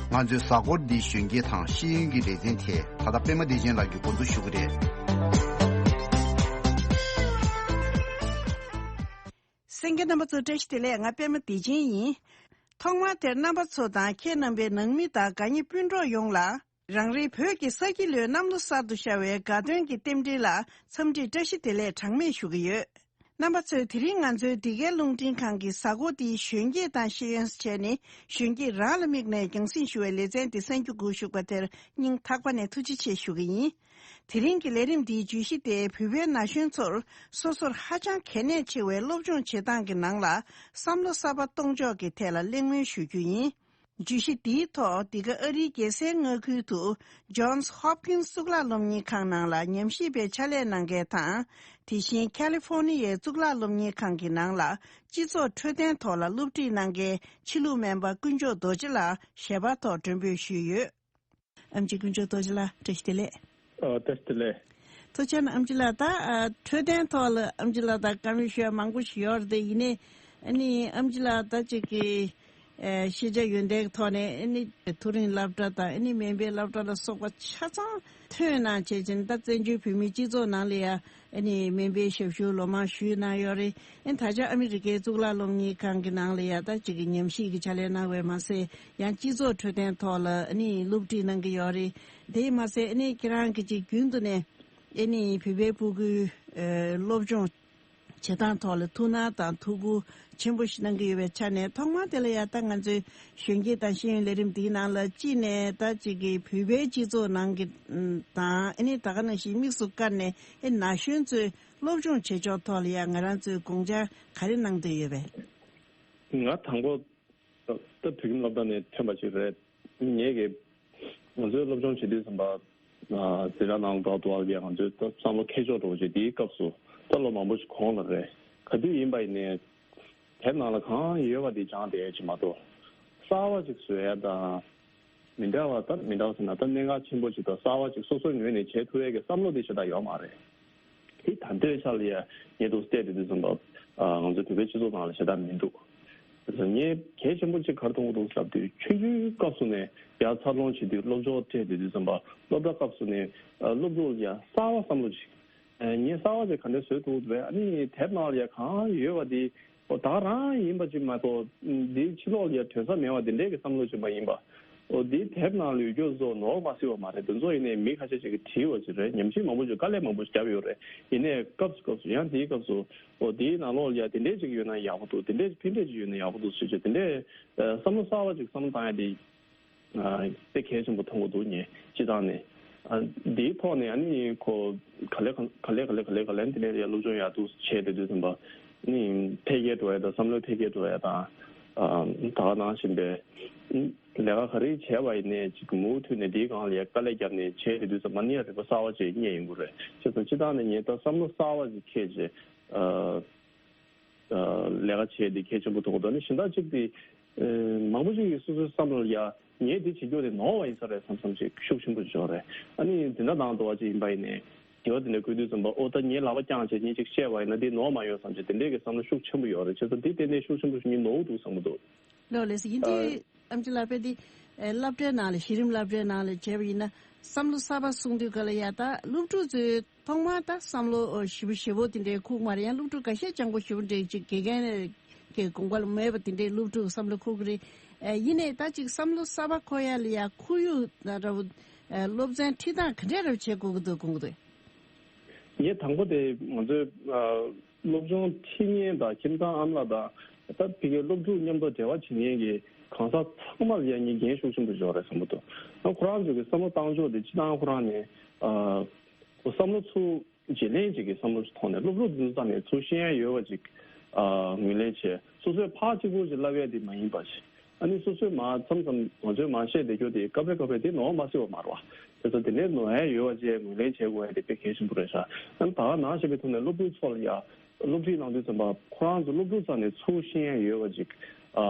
ང་ཚོའི་གཟའ་འཁོར་འདིའི་གཞོན་སྐྱེས་དང་ཤེས་ཡོན་གྱི་ལེ་ཚན་དེ་ད་ལྟ་པད་མ་བདེ་ཆེན་ལགས་ཀྱིས་འགོ་འཛུགས་ཞུ་གི་རེད། གསན་མཁན་རྣམ་པ་ཚོ་བཀྲ་ཤིས་བདེ་ལེགས། ང་པད་མ་བདེ་ཆེན་ཡིན། ཐོག་མར་དེར་རྣམ་པ་ཚོ་དང་ཁྱེད་རྣམ་པའི་ནང་མི་དང་དགའ་ཉེ་སྤུན་གྲོགས་ཡོངས་ལ། རང་རེའི་བོད་ཀྱི་ས་དཀྱིལ་ལོའི་གནམ་ལོ་གསར་དུ་ཤར་བའི་དགའ་སྟོན་གྱི་རྟེན་འབྲེལ་ལ་འཚམས་འདྲི་བཀྲ་ཤིས་བདེ་ལེགས་གྲངས་མེད་ཞུ་གི་ཡོད། རྣམ་པ་ཚོས་དེ་རིང་ང་ཚོའི་འདི་གའི་རླུང་འཕྲིན་ཁང་གི་གཟའ་འཁོར་འདིའི་གཞོན་སྐྱེས་དང་ཤེས་ཡོན་ཟེར་བྱས་ནས་གཞོན་སྐྱེས་རང་ལ་དམིགས་ནས་རྒྱང་སྲིང་ཞུ་བའི་ལེ་ཚན་འདི་གསན་རྒྱུ་སྒུག་བཞུགས་པ་དེར་སྙིང་ཐག་པ་ནས་ཐུགས་རྗེ་ཆེ་ཞུ་གི་ཡིན། དེ་རིང་གི་ལས་རིམ་འདིའི་བརྗོད་གཞི་དེ་བོད་པའི་ན་གཞོན་ཚོར་སོ་སོར་ཧ་ཅང་གལ་གནད་ཆེ་བའི་སློབ་སྦྱོང་བྱེད་སྟངས་ཀྱི་ནང་ལ་བསམ་བློ་གསར་པ་གཏོང་ཕྱོགས་ཀྱི་ཐད་ལ་གླེང་མོལ་ཞུ་རྒྱུ་ཡིན། བརྗོད་གཞི་འདིའི་ཐོག་འདི་ག་ཨ་རིའི་རྒྱལ་སའི་མངའ་ཁུལ་དུ་Johns Hopkins་གཙུག་ལག་སློབ་གཉེར་ཁང་ནང་ལ་ཉམས་ཞིབ་པའི་ཕྱག་ལས་གནང་མཁན་དང་། དེ་བཞིན་California་གཙུག་ལག་སློབ་གཉེར་ཁང་གི་ནང་ལ་སྤྱི་ཚོགས་འཕྲོད་བསྟེན་ཐོག་ལ་སློབ་ཁྲིད་གནང་མཁན་ཕྱི་ལུགས་སྨན་པ་དཀོན་མཆོག་རྡོ་རྗེ་ལགས་ཞལ་པར་ཐོག་མགྲོན་འབོད་ཞུས་ཡོད། ཨེམ་ཆི་དཀོན་མཆོག་རྡོ་རྗེ་ལགས་བཀྲ་ཤིས་བདེ་ལེགས། ཨ། བཀྲ་ཤིས་བདེ་ལེགས། ཐུགས་རྗེ་ཆེ་གནང་། ཨེམ་ཆི་ལགས། ད་ཨ་འཕྲོད་བསྟེན་ཐོག་ལ་ཨེམ་ཆི་ལགས་ད་བཀའ་མོལ་ཞུ་ཡ་མང་པོ་ཞིག་ཡོད་རེད་དེ། ཡིན་ནའི་ཨ་ནི་ཨེམ་ཆི་ལགས་ད་ཅིག་གི་ཨ་ཤེས་བྱ་ཡོན་ཏན་གྱི་ཐོག་ནས་ཨ་ནི་མཐོ་རིམ་སློབ་གྲྭ་དང་ཨ་ནི་སྨན་པའི་སློབ་གྲྭ་ལ་སོགས་པ་ཆ་ཚང་ཐོན་གནང་བྱས་ཙང་། ད་བཙན་བྱོལ་བོད་མིའི་སྤྱི་ཚོགས་ནང་ལ་ཡ་ཨ་ནི་སྨན་པའི་ཞབས་ཞུ་ལོ་མང་ཞུས་གནང་ཡོད་རེད། ཨ་ནི་ད་ཆ་ཨ་མི་རི་ཀའི་གཙུག་ལག་སློབ་གཉེར་ཁང་གི་ནང་ལ་ཡ་ད་ཅིག་གི་ཉམས་ཞིབ་ཀྱི་ཕྱག་ལས་གནང་བས་མ་ཟད། ཡང་སྤྱི་ཚོགས་འཕྲོད་བསྟེན་ཐོག་ལ་ཨ་ནི་སློབ་ཁྲིད་གནང་གི་ཡོད་རེད། དེས་མ་ཟད་ཨ་ནི་ཁྱེད་རང་གིས་ཅིག་རྒྱུན་དུ་ནས་ཨ་ནི་བོད་པའི་ཕྲུ་གུའི་ཨ་སློབ་སྦྱོང་བྱེད་སྟངས་ཐོག་ལ་ཐུགས་སྣང་དང་ཐུགས་ཁུར་ཆེན་པོ་ཞིག་གནང་གི་ཡོད་པའི་ཆ་ནས། ཐོག་མར་དེ་ལ་ཡ་ད་ང་ཚོའི་གཞོན་སྐྱེས་དང་ཤེས་ཡོན་ལས་རིམ་འདིའི་ནང་ལ་གཅིག་ནས་ད་ཅིག་གི་བོད་པའི་སྤྱི་ཚོགས་ནང་གི་དང་ཨ་ནི་ད་ག་ནང་བཞིན་དམིགས་སུ་བཀར་ནས་ཨ་ན་གཞོན་ཚོའི་སློབ་སྦྱོང་བྱེད་ཕྱོགས་ཐོག་ལ་ཡ་ང་རང་ཚོས་དགོངས་འཆར་ག་རེ་གནང་འདོད་ཡོད་པས། ང་དང་པོ་ད་བོད་ཁྱིམ་སློབ་གྲྭ་ནས་ཐོན་པ་ཞིག་རེད། ངེད་ཀྱིས་ང་ཚོའི་སློབ་སྦྱོང་བྱེད་དུས་ཙམ་པ། ཨ། འཛིན་གྲྭ་ནང་ལ་འགྲོ་དུས་ཨ་ལ་ཡ་ང་ཚོའི་ད་བསམ་བློ་འཁྱེར་ཕྱོགས་འདྲ་བོ་ཅིག་དེའི་སྐབས་སུ་ད་ལོ་མང་པོ་ཞིག་གོང་ལ་རེད། ག་དུས་ཡིན་པ་ཡིན་ནའི་དེབ་ནང་ལ་གང་ཡོད་པ་དེ་སྦྱངས་བསྡད་ཡ་ཅིག་མ་གཏོགས། གསར་བ་ཅིག་བཟོ་ཡ་དང་། མི་འདྲ་བ་ད་མི་འདྲ་བ་ཟེར་ན་ད་གནད་འགག་ཆེན་པོ་ཅིག་དང་གསར་བ་ཅིག་སོ་སོའི་ངོས་ནས་བྱེད་ཐུབ་ཡས་ཀྱི་བསམ་བློ་དེ་ཞེ་དྲག་ཡོད་མ་རེད། དེ་ད་ལྟའི་ཆ་ལ་ཡ་ངས་འདུག་བལྟས་དེ་དུས་ཙམ་པ། ཨ། ང་ཚོའི་བོད་པའི་སྤྱི་ཚོགས་ནང་ལ་ཞེ་དྲག་མི་འདུག། ངས་གལ་ཆེན་པོ་ཅིག་ག་རེ་མཐོང་གི་འདུག་ཟེར་དུས། ཆུང་ཆུང་སྐབས་སུ་ནས་ཡར་འཚར་ལོངས་བྱེད་དུས་སློབ་སྦྱོང་སྤྲད་དེ་དུས་ཙམ་པ། སློབ་གྲྭ་སྐབས་སུ་ནས་ཨ་སློབ་ཕྲུག་ལ་ཡ་གསར་བ་བསམ་བློ་ཅིག། ཨ། ངས་གསར་བ་ཅིག་ག་འདྲ་བཟོས་ཐུབ་འདུག་བས། ཨ་ནི་དེབ་ནང་ལ་ཡ་གང་ཡོད་པ་དེ། ཨོ། ད་རང་ཡིན་པ་ཅིག་མ་གཏོགས། འདིའི་ཕྱི་ལོགས་ལ་ཡ་ཐོན་ས་མེད་པ་དེ་འདྲའི་གི་བསམ་བློ་ཅིག་མ་ཡིན་པ། ཨོ། འདིའི་དེབ་ནང་ལ་ཡོད་རྒྱུ་ཚོ་ནོར་མ་སྲིད་པ་མ་རེད། དེ་ཚོ་ཡིན་ནའི་མི་ཁ་ཤས་ཅིག་གིས་བྲིས་པ་ཅིག་རེད། ཉམས་ཞིབ་མང་པོ་ཅིག་དཀའ་ལས་མང་པོ་ཞིག་བརྒྱབ་ཡོད་རེད། ཡིན་ནའི་སྐབས་སུ་སྐབས་སུ་ཡང་དེའི་སྐབས་སུ། ཨོ། དེའི་ནང་ལོགས་ལ་ཡ་དེ་འདྲའི་ཅིག་ཡོད་ན་ཡག་པོ་འདུག། དེ་འདྲའི་ཕན་འབྲས་ཅིག་ཡོད་ན་ཡག་པོ་འདུག་ཟེར་ཅིག་དེ་འདྲའི་ཨ་བསམ་བློ་གསར་བ་ཅིག་བསམ་བློ་བཏང་ཡ་དེ། ཨ། དཔེ་གལ་ཆེན་པོ་མཐོང་གི་འདུག། ངས་སྤྱིར་བཏང་ནས། ཨ། འདིའི་ཐོག་ནས་ཨ་ནི་ཁོ་ག་ལེ་ག་ལེ་ག་ལེ་ག་ལེ་ག་ལེ་འདི་ནས་ཡར་སློབ་སྦྱོང་ཡག་ཏུ་བྱས་ཏེ་དུས་ཙམ་པ། ཨ་ནི་འཕེལ་རྒྱས་འགྲོ་ཡ་དང་བསམ་བློའི་འཕེལ་རྒྱས་འགྲོ་ཡ་དང་། ཨ། ད་ག་ནང་བཞིན་པའི་ལས་ཀ་ག་རེ་བྱས་པ་ཡིན་ནའི་ཅིག་མུ་མཐུད་ནས་འདིའི་སྒང་ལ་ཡ་དཀའ་ལས་བརྒྱབ་ནས་བྱས་ཏེ་དུས་ཙམ་པ་ནི་ཡ་རིག་པ་གསར་བ་ཅིག་རྙེད་ཡོང་གི་རེད། བྱས་ཙང་སྤྱིར་བཏང་ནས་ངས་ད་བསམ་བློ་གསར་བ་ཅིག་འཁྱེར་བྱས། ཨ། ལས་ཀ་བྱས་འདི་གལ་ཆེན་པོ་མཐོང་གི་འདུག། ཨ་ནི་གཞན་དག་ཅིག་དེ། ཨ། མང་པོ་ཅིག་གིས་སོ་སོའི་བསམ་བློ་ལ་ཡ་ངས་འདི་བྱེད་རྒྱུ་དེ་ནོར་བ་ཡིན་ས་རེད་བསམ་བསམ་ཅིག་ཤུགས་ཆེན་པོ་ཅིག་ཡོད་རེད། ཨ་ནི་འཛིན་གྲྭ་ནང་དུ་བ་ཅིག་ཡིན་པ་ཡིན་ནའི་དྲི་བ་དེ་འདྲ་བཀོད་དུས་ཙམ་པ། ཨོ། ད་ངས་ལག་པ་བརྐྱངས་བྱས་ངས་ཅིག་བཤད་པ་ཡིན་ན་འདི་ནོར་མ་ཡོང་བསམ་ཅིག་དེ་འདྲའི་གི་བསམ་བློ་ཤུགས་ཆེན་པོ་ཡོད་རེད། བྱས་ཙང་འདི་ཏན་ཏན་ཤུགས་ཆེན་པོ་ཞིག་ངས་ནོར་འདུག་བསམ་གི་འདུག། ལགས་ལགས་སོ། ཡིན་དུས་ཨ་ཨེམ་ཆི་ལགས་དཔེ་འདི་ཨེ་སློབ་གྲྭའི་ནང་ལ་གཞི་རིམ་སློབ་གྲྭའི་ནང་ལ་བྱས་པ་ཡིན་ན་བསམ་བློ་གསར་པ་གསུང་དུས་ག་ལ་ཡ་ད་སློབ་ཕྲུག་ཚོའི་ཐོག་མར་ད་བསམ་བློ་ཞེ་པོ་ཞེ་པོ་དེ་འདྲའི་ཁུག་མ་རེད། ཡང་སློབ་ཕྲུག་འགའ་ཤས་སྤྱང་པོ་ཞེ་པོ་འདྲ་ཅིག་དགེ་རྒན་གྱི་དགོངས་པ་ལ་མོས་པ་དེ་འདྲའི་སློབ་ཕྲུག་བསམ་བློ་ཁུག་གི་རེད། ཨེ་ཡིན་ནའི་ད་ཅིག་བསམ་བློ་གསར་པ་འཁོར་ཡ་ལ་ཡ་ཁོར་ཡུག་འདྲ་བོ། ཨེ་སློབ་ཚན་ཁྲིད་སྟངས་ག་འདྲས་ར་བྱེད་དགོས་ཀྱི་འདུག་དགོངས་ཀྱི་འདུག། ངས་དང་པོ་དེ་ང་ཚོའི་ཨ་ སློབ་སྦྱོང་ཁྲིད་མཁན་དང་ཁྱིམ་ཚང་ཨ་མ་ལགས་དང་ད་ཕ་གིའི་སློབ་ཕྲུག་མཉམ་དུ་འབྲེལ་བ་བྱེད་མཁན་གྱི་གང་ཟག་ཚང་མ་ལ་ཡང་ངས་འགན་ཤུགས་ཆེན་པོ་ཡོད་རེད་བསམ་གྱི་འདུག་ཨ་ཁོ་རང་ཚོ་གི་བསམ་བློ་བཏང་ཕྱོགས་དེ་སྤྱིར་བཏང་ཁོ་རང་ནས་ཨ་ཁོ་བསམ་བློ་ཚུར་བརྗེ་ལེན་ཅིག་གི་བསམ་བློ་ཞིག་ཐོག་ནས་སློབ་ཕྲུག་འདི་ཚོ་རྩ་ནས་ཚུར་ཤེས་ཡ་ཡོད་པ་ཅིག་ཨ་ངོས་ལེན་བྱས། སོ་སོས་ཕར་གཅིག་པུ་ཅིག་བསླབ་ཡ་དེ་མ་ཡིན་པ་ཅིག་ཨ་ནི་སོ་སོས་མར་མཚམས་མཚམས་ང་ཚོས་མར་བཤད་བསྡད་རྒྱུ་དེ་སྐབས་རེ་སྐབས་རེ་དེ་ནོར་བ་མ་སྲིད་པ་མ་རེད་བ། དེ་ཚོ་དེ་འདྲའི་ནོར་ཡ་ཡོད་པ་ཅིག་ངོས་ལེན་བྱེད་དགོས་ཡ་དེ་དཔེ་གལ་ཆེན་པོ་རེད་ཤག་ཨ་ནི་ད་ག་ནང་བཞིན་པའི་ཐོག་ནས་སློབ་ཕྲུག་ཚོ་ལ་ཡ་སློབ་ཁྲིད་གནང་དུས་ཙམ་པ་ཁོ་རང་ཚོ་སློབ་ཕྲུག་རྩ་ནས་ཚུར་ཤེས་ཡ་ཡོད་པ་ཅིག་ཨ་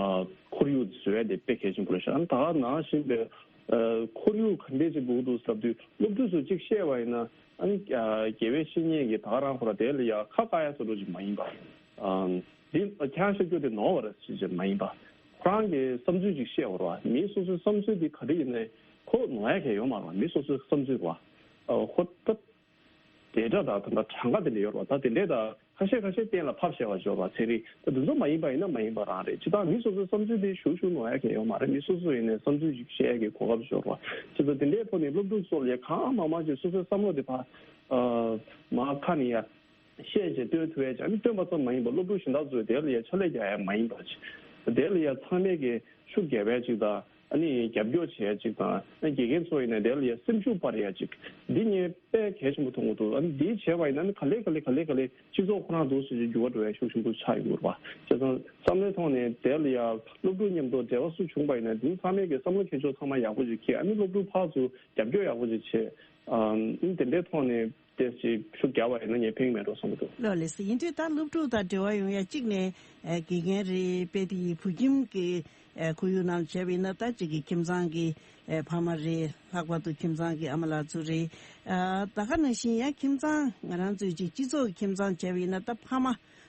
ཁོར་ཡུག་བཟོ་ཡ་དེ་དཔེ་གལ་ཆེན་པོ་རེད་ཤག་ཨ་ནི་ད་ག་ནང་བཞིན་པའི་ཨ་ཁོར་ཡུག་ག་འདྲས་ཅིག་དགོས་འདུག་ཟེར་དུས་སློབ་ཕྲུག་ཚོས་གཅིག་བཤད་པ་ཡིན་ན་ཨ་ནི་ཨ་དགེ་བའི་བཤེས་གཉེན་གྱིས་ད་ག་རང་ཁོ་ར་དེ་ལ་ཡ་ཁ་བཀག་ཡ་བཟོ་འདྲ་ཅིག་མ་ཡིན་པ། ཨ་འདི་ཁྱེད་རང་བཤད་རྒྱུ་དེ་ནོར་བ་རེད་ཟེར་ཅིག་མ་ཡིན་པ། ཁོ་རང་གི་བསམ་ཚུལ་ཅིག་བཤད་པ་རེད་བ། མི་སོ་སོའི་བསམ་ཚུལ་དེ་ག་རེ་ཡིན་ནའི་ཁོ་ནོར་ཡ་གང་ཡོད་མ་རེད་བ། མི་སོ་སོའི་བསམ་ཚུལ་རེད་བ། ཨ་ཁོ་ད་དེ་འདྲ་དང་ད་ལྟ་གྲངས་ཀ་དེ་འདྲ་ཡོད་རེད་བ། ད་དེ་འདྲས་ད་ཁ་ཤས་ཁ་ཤས་གཏན་ལ་ཕབ་བཤད་པ་ཡོད་རེད་བ། ཚན་རིག་ད་དེ་ཚོ་མ་ཡིན་པ་ཡིན་ན་མ་ཡིན་པ་རང་རེད། ཇི་ལྟར་མི་སོ་སོའི་བསམ་ཚུལ་དེ་ཞུ་ཞུ་ནོར་ཡ་གང་ཡོད་མ་རེད། མི་སོ་སོ་ཡིན་ནའི་བསམ་ཚུལ་ཅིག་བཤད་ཡ་གི་གོ་སྐབས་ཡོད་རེད་བ། ཇི་ལྟར་དེ་འདྲའི་ཐོག་ནས་སློབ་ཕྲུག་ཚོ་ལ་ཡ་གང་མང་མང་ཅིག་སོ་སོའི་བསམ་བློ་དེ་ཕར་ཨ་མར་ཁ་ནས་ཡ། བཤད་བྱས་སྟོན་ཐུབ་ཡ་ཅིག་ཨ་ནི་སྟོན་པ་ཙམ་མ་ཡིན་པར་སློབ་ཕྲུག་གཞན་དག་ཚོས་དེ་ལ་ཡ་ཕྱག་ལས་རྒྱག་ཡ་མ་ཡིན་པ་ཅིག་དེ་ལ་ཡ་ཚང་མས་ཀྱི་ཤུགས་རྒྱབ་ཡ་ཅིག་དང་ཨ་ནི་རྒྱབ་སྐྱོར་བྱེད་ཡ་ཅིག་དང་ཨ་ནི་དགེ་རྒན་ཚོ་ཡིན་ན་དེ་ལ་ཡ་སེམས་ཤུགས་སྤར་ཡ་ཅིག་འདི་ངས་དཔེ་གལ་ཆེན་པོ་མཐོང་གི་འདུག་ཨ་ནི་འདི་བྱས་པ་ཡིན་ན་ཨ་ནི་ག་ལེ་ག་ལེ་ག་ལེ་ག་ལེ་སྤྱི་ཚོགས་ཁོ་རང་འདུག་སེ་ཅིག་འགྱུར་བ་འགྲོ་ཡ་ཤུགས་ཆེན་པོ་ཆགས་ཡོད་རེད་བ། བྱས་ཙང་བསམ་བློའི་ཐོག་ནས་དེ་ལ་ཡ་སློབ་ཕྲུག་མཉམ་དུ་འབྲེལ་བ་སུ་བྱུང་པ་ཡིན་ན་འདི་ཚང་མས་ཀྱི་བསམ་བློ་འཁྱེར་ཕྱོགས་ཚང་མ་ཡག་པོ་ཅིག་འཁྱེར། ཨ་ནི་སློབ་ཕྲུག་ཕར་ཚུར་རྒྱབ་སྐྱོར་ཡག་པོ་ཅིག་བྱེད། ཨ་ནི་དེ་འདྲའི་ཐོག་ནས། དེ་ཅིག་ཤུགས་རྒྱག་པ་ཡིན་ན་ངས་ཕན་གྱི་མེད་འགྲོ་བསམ་གྱི་འདུག་ལགས་ལགས་སོ། ཡིན་དུས་ད་སློབ་ཕྲུག་དང་འབྲེལ་བ་ཡོང་ཡ་གཅིག་ནས་ཨ་དགེ་རྒན་རེད། དཔེ་དེ་ཡི་བོད་ཁྱིམ་གྱི་ཨ་ཁོར་ཡུག་ནང་བྱས་པ་ཡིན་ན་ད་གཅིག་གི་ཁྱིམ་ཚང་གི་ཨ་ཕ་མ་རེད། ལྷག་པར་དུ་ཁྱིམ་ཚང་གི་ཨ་མ་ལགས་ཚོ་རེད། ཨ་ད་ག་ནང་བཞིན་ཡང་ཁྱིམ་ཚང་ང་རང་ཚོའི་གཅིག་སྤྱི་ཚོགས་ཀྱི་ཁྱིམ་ཚང་བྱས་པ་ཡིན་ན་ད་ཕ་མ་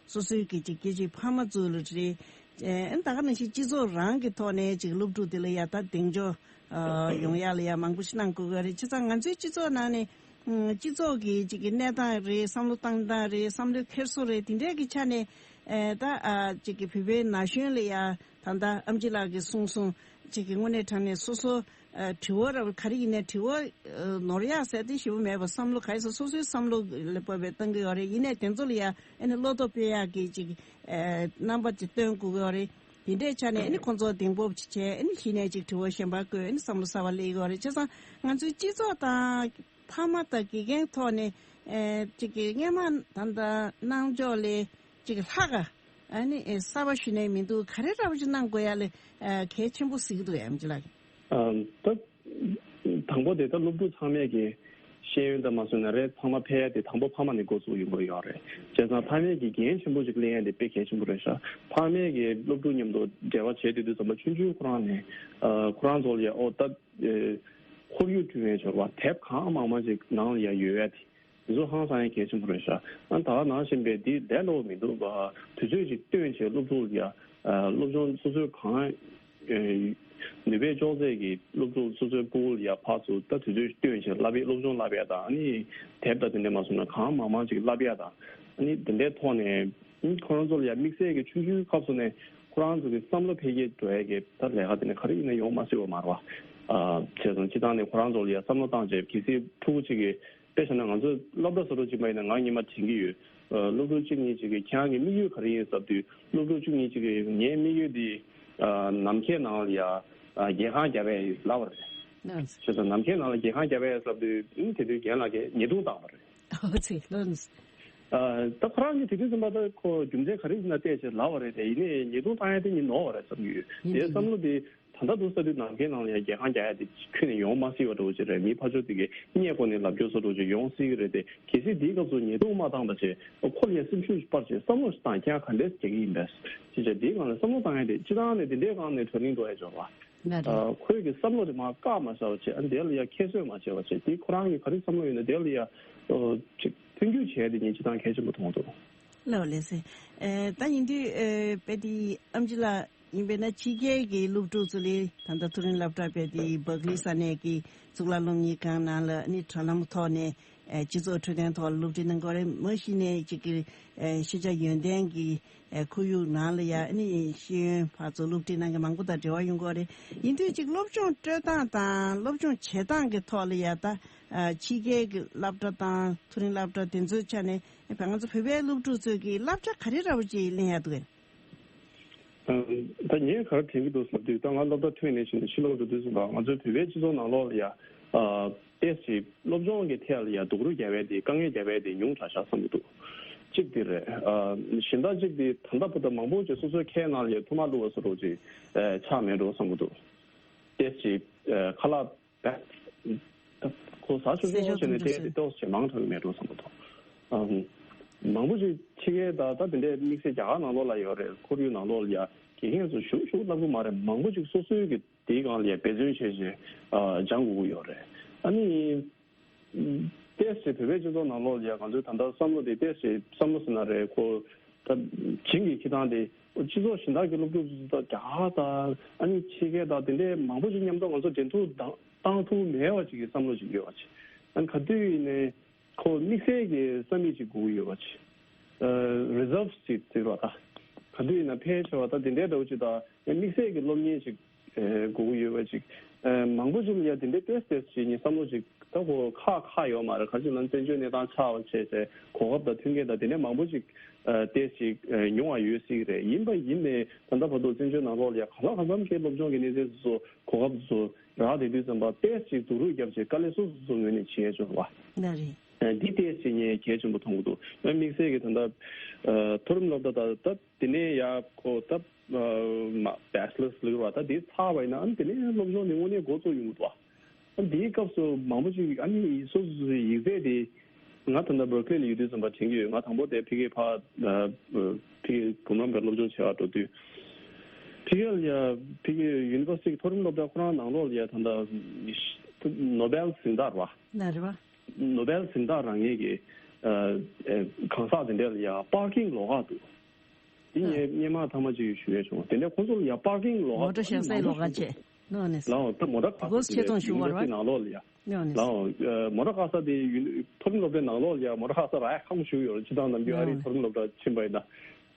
སོ་སོའི་གི་གཅིག་སྐྱེ་ཅིག་ཕ་མ་ཚོ་ལ་རེད། ཨ་ད་ག་ནང་བཞིན་སྤྱི་ཚོགས་རང་གི་ཐོག་ནས་གཅིག་སློབ་ཕྲུག་དེ་ལ་ཡ་ད་གདེང་འཇོག་ཨ་ཡོང་ཡ་ལ་ཡ་མང་པོ་ཞིག་གནང་དགོས་ཀྱི་རེད། བྱས་ཙང་ང་ཚོའི་སྤྱི་ཚོགས་ནང་ནས་ཨ་སྤྱི་ཚོགས་ཀྱི་གཅིག་གི་གནས་སྟངས་རེད། བསམ་བློ་བཏང་སྟངས་རེད། བསམ་བློའི་འཁྱེར་སོ་རེད། དེ་འདྲའི་གི་ཆ་ནས་ཨ་ད་ཨ་གཅིག་གི་བོད་པའི་ན་གཞོན་ལ་ཡ་ད་ལྟ་ཨེམ་ཆི་ལགས་ཀྱིས་གསུངས་སོང་། གཅིག་གི་དངོས་གནས་དྲང་གནས་སོ་སོ་ཨ་དྲི་བ་ར་ག་རེ་ཡིན་ནའི་དྲི་བ་ཨ་ནོར་ཡག་ཟེར་དེ་ཞེ་པོ་མེད་པ། བསམ་བློ་ག་རེ་ཟེར་སོ་སོའི་བསམ་བློ་ལ་བབས་པའི་བཏང་གི་ཡོད་རེད། ཡིན་ནའི་དེ་ཚོ་ལ་ཡ་ཨ་ནི་བློ་དོ་ཕེབས་ཡག་གི་གཅིག་ཨ་རྣམ་པ་ཅིག་སྟོན་དགོས་ཀྱི་ཡོད་རེད། དེ་འདྲའི་ཆ་ནས་ཨ་ནི་ཁོང་ཚོ་གདེང་སྤོབས་ཅིག་བྱས། ཨ་ནི་གཞི་ནས་ཅིག་དྲི་བ་གཞན་པ་བཀོད། ཨ་ནི་བསམ་བློ་གསར་པ་སླེབས་ཀྱི་ཡོད་རེད། བྱས་ཙང་ང་ཚོའི་སྤྱི་ཚོགས་དང་ཕ་མ་དང་དགེ་རྒན་ཐོག་ནས་ཨེ་ཅིག་གི་སྔས་མ་ད་ལྟ་གནང་ཕྱོགས་ལས་ཅིག་ལྷག་ག་ཨ་ནི་ཨེ་གསར་པ་ཞུ་ནས་མི་འདུག་ག་རེ་འདྲ་པོ་ཅིག་གནང་དགོས་ཡ་ལས་ཨེ་གལ་ཆེན་པོ་གཟིགས་ཀྱི་འདུག་ཨེམ་ཆི་ལགས། ཨ་ད། དང་པོ་དེ་ད་སློབ་ཕྲུག་ཚང་མས་ཀྱི་ཤེས་ཡོན་དང་མ་སོན་ན་རེད། ཚང་མ་ཕན་ཡ་དེ་དང་པོ་ཕ་མ་ནས་འགོ་བཙུགས་ཡོང་དགོས་ཡོད་རེད། བྱས་ཙང་ཕ་མས་ཀྱི་འགན་ཆེན་པོ་ཞིག་ལེན་ཡ་དེ་དཔེ་གལ་ཆེན་པོ་རེད་ཤག་ཕ་མས་ཀྱི་སློབ་ཕྲུག་མཉམ་དུ་འབྲེལ་བ་བྱེད་དུས་དུས་ཙམ་པ་ཆུང་ཆུང་ཁོ་རང་ནས་ཨ་ཁོ་རང་ཚོ་ལ་ཡ་ཨོ་ད་ཨེ་ཁོར་ཡུག་བསྐྲུན་ཡ་ཆོར་བ་དེབ་གང་མང་མང་ཞིག་ནང་ལ་ཡ་ཡོད་ཡ་དེ། དེ་ཚོ་ཧང་སང་ཡ་གལ་ཆེན་པོ་རེད་ཤག་ཨ་ད་ག་ནང་བཞིན་པའི་འདི་ལས་སླ་བོ་མི་འདུག་ག་དུས་ཚོད་ཅིག་བཏོན་བྱས་སློབ་ཕྲུག་ལ་ཡ་ཨ་སློབ་སྦྱོང་སོ་སོའི་གང་ཨེ་ནུས་པས་ལྕོགས་ཚད་ཀྱི་སློབ་ཕྲུག་སོ་སོའི་སྤུ་གུ་ལ་ཡ་ཕར་ཚུར་ད་དུས་ཚོད་ཅིག་བཏོན་བྱས་བསླབ་ཡ་སློབ་སྦྱོང་བསླབ་ཡ་དང་ཨ་ནི་དེབ་དང་དེ་འདྲ་མ་སོང་ན་གང་མང་མང་ཅིག་བསླབ་ཡ་དང་ཨ་ནི་དེ་འདྲའི་ཐོག་ནས་ཨ་ནི་ཁོ་རང་ཚོ་ལ་ཡ་དམིགས་བསལ་གྱི་ཆུང་ཆུང་སྐབས་སུ་ནས་ཁོ་རང་ཚོ་གི་བསམ་བློ་འཕེལ་རྒྱས་འགྲོ་ཡ་གི་ད་ལས་ཀ་དེ་ནས་ག་རེ་ཡིན་ན་ཡོང་མ་སྲིད་པ་མ་རེད་བ། ཨ་བྱས་ཙང་སྤྱི་བཏང་ནས་ཁོ་རང་ཚོ་ལ་ཡ་བསམ་བློ་བཏང་བྱས་གལ་སྲིད་ཕྲུ་གུ་གཅིག་གི་དཔེ་བཞག་ན་ང་ཚོ་སློབ་གྲྭ་སོ་སོ་གཅིག་མ་ཡིན་ན་ང་ཉི་མ་དྲན་གྱི་ཡོད། ཨ་སློབ་ཕྲུག་གཅིག་གཉིས་གཅིག་གིས་ཁྱེད་རང་གི་དམིགས་ཡུལ་ག་རེ་ཡིན་ཟེར་དུས་སློབ་ཕྲུག་གཅིག་གཉིས་གཅིག་གིས་ངའི་དམིགས་ཡུལ་འདི་ཨ་ནམ་མཁའི་ནང་ལ་ཡ་ཨ་རྒྱལ་ཁང་རྒྱབ་ཡ་ཡིན་ལབ་པ་རེད། ལགས། བྱས་ཙང་ནམ་མཁའི་ནང་ལ་རྒྱལ་ཁང་རྒྱབ་ཡ་ཟེར་དུས་ཨ་དེ་དུས་རྒན་ལགས་ཀྱིས་ཉེས་རྡུང་བཏང་བ་རེད། ཨོ་ཙི་ལོན། ཨ་ད་ཁོ་རང་གིས་དེ་དུས་ཙམ་པ་ད་ཁོ་རྒྱུ་མཚན་ག་རེ་ཡིན་ན་བལྟས་བྱས་ལབ་པ་རེད་དེ། ཡིན་ནའི་ཉེས་རྡུང་བཏང་ཡ་དེ་ཉིད་ནོར་བ་རེད་བསམ་གྱི་ཡོད། ཡིན་དེ་དེ་བསམ་བློ་དེ་ད་ལྟ་འདུག་ས་དུས་ནམ་མཁའི་ནང་ལ་ཡ་རྒྱལ་ཁང་རྒྱག་ཡ་དེ་ཁྱོན་ནས་ཡོང་མ་སྲིད་པ་འདྲ་བོ་ཅིག་རེད། མི་ཕར་ཕྱོགས་དེ་གའི་སྔས་སྒོ་ནས་ལབ་རྒྱུ་བཟོ་འདྲ་བོ་ཅིག་ཡོང་སྲིད་ཀྱི་རེད་དེ། གལ་སྲིད་དེའི་སྐབས་སུ་ཉེས་རྡུང་མ་བཏང་པ་བྱས་ཁོ་ལ་ཡ་སེམས་ཤུགས་སྤར་བྱས་བསམ་བློ་ཞིག་བཏང་། ཁྱེད་རང་ག་འདྲས་རྒྱག་གི་ཡིན་པས་ཅི་བྱས་དེའི་སྒང་ལ་བསམ་བློ་བཏང་ཡ་དེ་སྤྱི་བཏང་ནས་དེ་འདྲའི་སྒང་ནས་བགྲོ་གླེང་འགྲོ་ཡ་ཅིག་ཡོད་རེད་བ། ལགས་རེད། ཨ་ཁོས་ཀྱི་བསམ་བློ་དེ་མར་བཀག་མ་བཞག་པ་བྱས། ཨ་དེ་ལ་ཡ་ཁྱད་གསོད་མ་བྱས་པ་བྱས། དེ་ཁོ་རང་གི་ག་རེ་བསམ་བློ་ཡོད་ན་དེ་ལ་ཡ་ཨོ་ཅིག་མཐུན་འགྱུར་བྱས་ཏེ་ངས་སྤྱི་བཏང་གལ་ཆེན་པོ་མཐོང་འདུག་ལགས་ལགས་སེ། ཨེ་ད་ཡིན་དུས་ཨེ་དཔེ་དེ་ཨེམ་ཆི་ལགས་ཡིན་པས་ན་ཕྱི་རྒྱལ་གྱི་སློབ་ཕྲུག་ཚོ་ལས་ད་ལྟ་མཐོ་རིམ་སློབ་གྲྭ་དཔེ་དེ་སྦག་ལི་ས་གནས་ཀྱི་གཙུག་ལག་སློབ་གཉེར་ཁང་ནང་ལ་ནི་དྲ་ལམ་ཐོག་ནས་ཨེ་སྤྱི་ཚོགས་འཕྲོད་བསྟེན་ཐོག་སློབ་ཁྲིད་གནང་གི་ཡོད་རེད། མ་གཞི་ནས་ཅིག་གི་ཨེ་ཤེས་བྱ་ཡོན་ཏན་གྱི་ཨེ་ཁོར་ཡུག་ནང་ལ་ཡ་ཨ་ནི་ཤེས་ཡོན་ཕར་ཚུར་སློབ་ཁྲིད་གནང་མཁན་མང་པོ་དང་འབྲེལ་བ་ཡོང་གི་ཡོད་རེད། ཡིན་དུས་ཅིག་སློབ་སྦྱོང་སྤྲོད་སྟངས་དང་སློབ་སྦྱོང་བྱེད་སྟངས་ཀྱི་ཐོག་ལ་ཡ་ད་ ཕྱི་རྒྱལ་གྱི་སློབ་གྲྭ་དང་མཐོ་རིམ་སློབ་གྲྭ་དེ་ཚོའི་ཆ་ནས་ང་ཚོ་བོད་པའི་སློབ་ཕྲུག་ཚོས་ཀྱི་བསླབ་བྱ་ག་རེ་འདྲ་བོ་ཅིག་ལེན་ཡག་འདུག་གས། ད་ངས་ག་རེ་དྲན་གྱི་འདུག་ཟེར་དུས། ད་ང་སློབ་གྲྭ་ཐོན་ནས་ཕྱིན་ནས་ཕྱི་ལོགས་འགྲོ་དུས་ཙམ་པ་ང་ཚོའི་བོད་པའི་སྤྱི་ཚོགས་ནང་ལོགས་ལ་ཡ། ཨ། ཏོག་ཙམ་སློབ་སྦྱོང་གི་ཐད་ལ་ཡ་སྡུག་རུས་རྒྱག་པ་དེ། དཀའ་ངལ་རྒྱག་པ་དེ་ཉུང་དྲགས་ཤག་བསམ་གྱི་འདུག་གཅིག་དེ་རེད། ཨ། གཞན་དག་གཅིག་དེ་ད་ལྟ་བར་དུ་མང་པོ་ཅིག་སོ་སོའི་ཁའི་ནང་ལ་ཡ་ཐུར་མ་བླུགས་པ་བཟོ་འདྲ་ཅིག་ཨ། ཆགས་མེད་འགྲོ་བསམ་གྱི་འདུག་ཏོག་ཙམ་ཨ། ཁ་ལག་ཁོ་ཟ་ཆོག་ཆོག་བྱས་ནས་བལྟས་ཏེ་ཏོག་ཙམ་མང་དྲགས་ཀྱི་མེད་འགྲོ་བསམ་གྱི་འདུག་ཨ། མང་པོ་ཅིག་ཕྱི་རྒྱལ་དང་ད་དེ་འདྲའི་དམིགས་བསལ་རྒྱ་གར་ནང་ལོགས་ལ་ཡོད་རེད། ཁོར་ཡུག་ནང་ལོགས་ལ་ཡ་དགེ་རྒན་ཚོ་ཞུ་ཞུ་བསླབ་ཀྱི་མ་རེད། མང་པོ་ཅིག་སོ་སོའི་གི་དེའི་སྒང་ལ་ཡ་འབད་བརྩོན་བྱས་བྱས་ཨ། སྦྱང་དགོས་ཀྱི་ཡོད་རེད། ཨ་ནི། ཏོག་ཙམ་བོད་པའི་སྤྱི་ཚོགས་ནང་ལོགས་ལ་ཡ་ང་ཚོའི་ད་ལྟ་བསམ་བློ་དེ་ཏོག་ཙམ་བསམ་བློ་ཟེར་ན་རེད། ཁོ་ད་བྱིངས་ཀྱི་འཁྱེར་སྟངས་དེ་སྤྱི་ཚོགས་གཞན་དག་གི་སློབ་ཕྲུག་ཚོ་ད་རྒྱ་གར་དང་ཨ་ནི་ཕྱི་རྒྱལ་དང་དེ་འདྲའི་མང་པོ་ཞིག་མཉམ་དུ་ང་ཚོ་འབྲེལ་མཐུད་བཏང་བཏང་ཐུབ་མེད་པ་ཅིག་གི་བསམ་བློ་ཞིག་ཡོད་པ་ཅིག་ཨ་ནི་ག་དུས་ཡིན་ནའི་ཁོ་དམིགས་བསལ་གྱི་ས་མིག་ཅིག་དགོས་ཀྱི་ཡོད་པ་ཅིག་ཨ། རི་ཛརབ་ཅིག་ཟེར་བ་ད། ག་དུས་ཡིན་ན་ཕལ་ཆེ་བ་ད་དེ་འདྲའི་འདྲ་བོ་ཅིག་དང་དམིགས་བསལ་གྱི་སློབ་གཉེར་ཅིག་ཨེ། དགོས་ཀྱི་ཡོད་པ་ཅིག་ཨེ། མང་པོ་ཅིག་ལ་ཡ་དེ་འདྲའི་ཏོག་ཙམ་ཅིག་ངས་བསམ་བློ་ཅིག་ད་ཁོ་ཁག་ཁག་ཡོད་མ་རེད། ག་ཅིག་ལ་བཙན་བྱོལ་གནས་སྟངས་ཆགས་པ་བྱས་ཚེ་གོ་སྐབས་དང་མཐུན་རྐྱེན་དང་དེ་འདྲའི་མང་པོ་ཅིག་ཨེ། ཏོག་ཙམ་ཅིག་ཨེ། ཉུང་བ་ཡོད་སྲིད་ཀྱི་རེད། ཡིན་པ་ཡིན་ནའི་ད་ལྟ་བར་དུ་བཙན་བྱོལ་ནང་ལོགས་ལ་ཡ་གང་ལ་གང་འཚམ་གྱི་སློབ་སྦྱོང་གི་གནས་ཚད་སོ་སོ་གོ་སྐབས་སོ་སོ་རག་བསྡད་དུས་ཙམ་པ་ཏོག་ཙམ་ཅིག་སྡུག་རུས་བརྒྱབ་བྱས་དཀའ་ལས་སོ་སོ་སོ་སོ་ངོས་ནས་བྱེད་ཡ་ཆོག་པ། ལགས་རེད། ཨ། འདི་ཏོག་ཙམ་ངས་གལ་ཆེན་པོ་མཐོང་གི་འདུག་ཨ། དམིགས་བསལ་གྱི་ད་ལྟ་ཨ། མཐོ་རིམ་སློབ་གྲྭ་དང་ད་དེ་ནས་ཡ་ཁོ་ད་ཨ། མ་བེ་ཆི་ལར་ལབ་ཀྱི་རེད་པ། ད་དེ་ཚར་བ་ཡིན་ན་ཨ་ནི་དེ་ནས་སློབ་སྦྱོང་དེ་དངོས་གནས་འགོ་བཙུགས་ཡོང་གི་འདུག་ཨ། དེའི་སྐབས་སུ་མང་པོ་ཅིག་ཨ་ནི་སོ་སོ་སོའི་ཡིག་ཚད་དེ། ང་ད་ལྟ་བར་ཀི་ལེ་ལ་ཡོད་དུས་ཙམ་པ་དྲན་གྱི་ཡོད། ང་དང་པོ་དེ་ཕ་གིར་ཕ་ཨ། ཕ་གིར་འབུམ་རམས་པའི་སློབ་སྦྱོང་བྱེད་པར་འགྲོ་དུས། ཕ་གི་ལ་ཡ་ཕ་གི་ཡུ་ནི་ཝར་སི་ཊི་མཐོ་རིམ་སློབ་གྲྭ་ཁོ་རང་ནང་ལོགས་ལ་ཡ་ད་ལྟ་ནོ་བེལ་གཟེངས་རྟགས་རེད་པ། ལགས་རེད་པ། ནོ་བེལ་གཟེངས་རྟགས་རག་མཁན་གྱི་ཨ། ཨ། གང་ཟག་དེ་འདྲ་ལ་ཡ་པར་ཀིང་ལོགས་ཀ་འདུག་འདི་ངས་སྔོན་མ་ཐེངས་མ་གཅིག་ཞུ་ཡས་བྱུང་། དེ་འདྲ་ཁོང་ཚོ་ལ་ཡ་པར་ཀིང་ལོགས་ཀ་མོ་ཊ་བཞག་སའི་ལོགས་ཀ་བྱས། ནོ་ནེ། ལའོ་ད་མོ་ཊ་བཀག་ས་དེ་ཆེད་ཚོང་ཞུ་བར་ཡུ་ནི་ཝར་སི་ཊི་ནང་ལོགས་ལ་ཡ། ནོ་ནེ། ལའོ་ཨ། མོ་ཊ་བཀག་ས་དེ་ཡུ་ནི་མཐོ་རིམ་སློབ་གྲྭའི་ནང་ལོགས་ལ་ཡ་མོ་ཊ་བཀག་ས་རག་ཡ་ཁག་པོ་ཞིག་ཡོད་རེད། སྤྱིར་བཏང་ནམ་རྒྱུན་ཨ་རིའི་མཐོ་རིམ་སློབ་གྲྭ་ཕྱིན་པ་ཡིན་ན།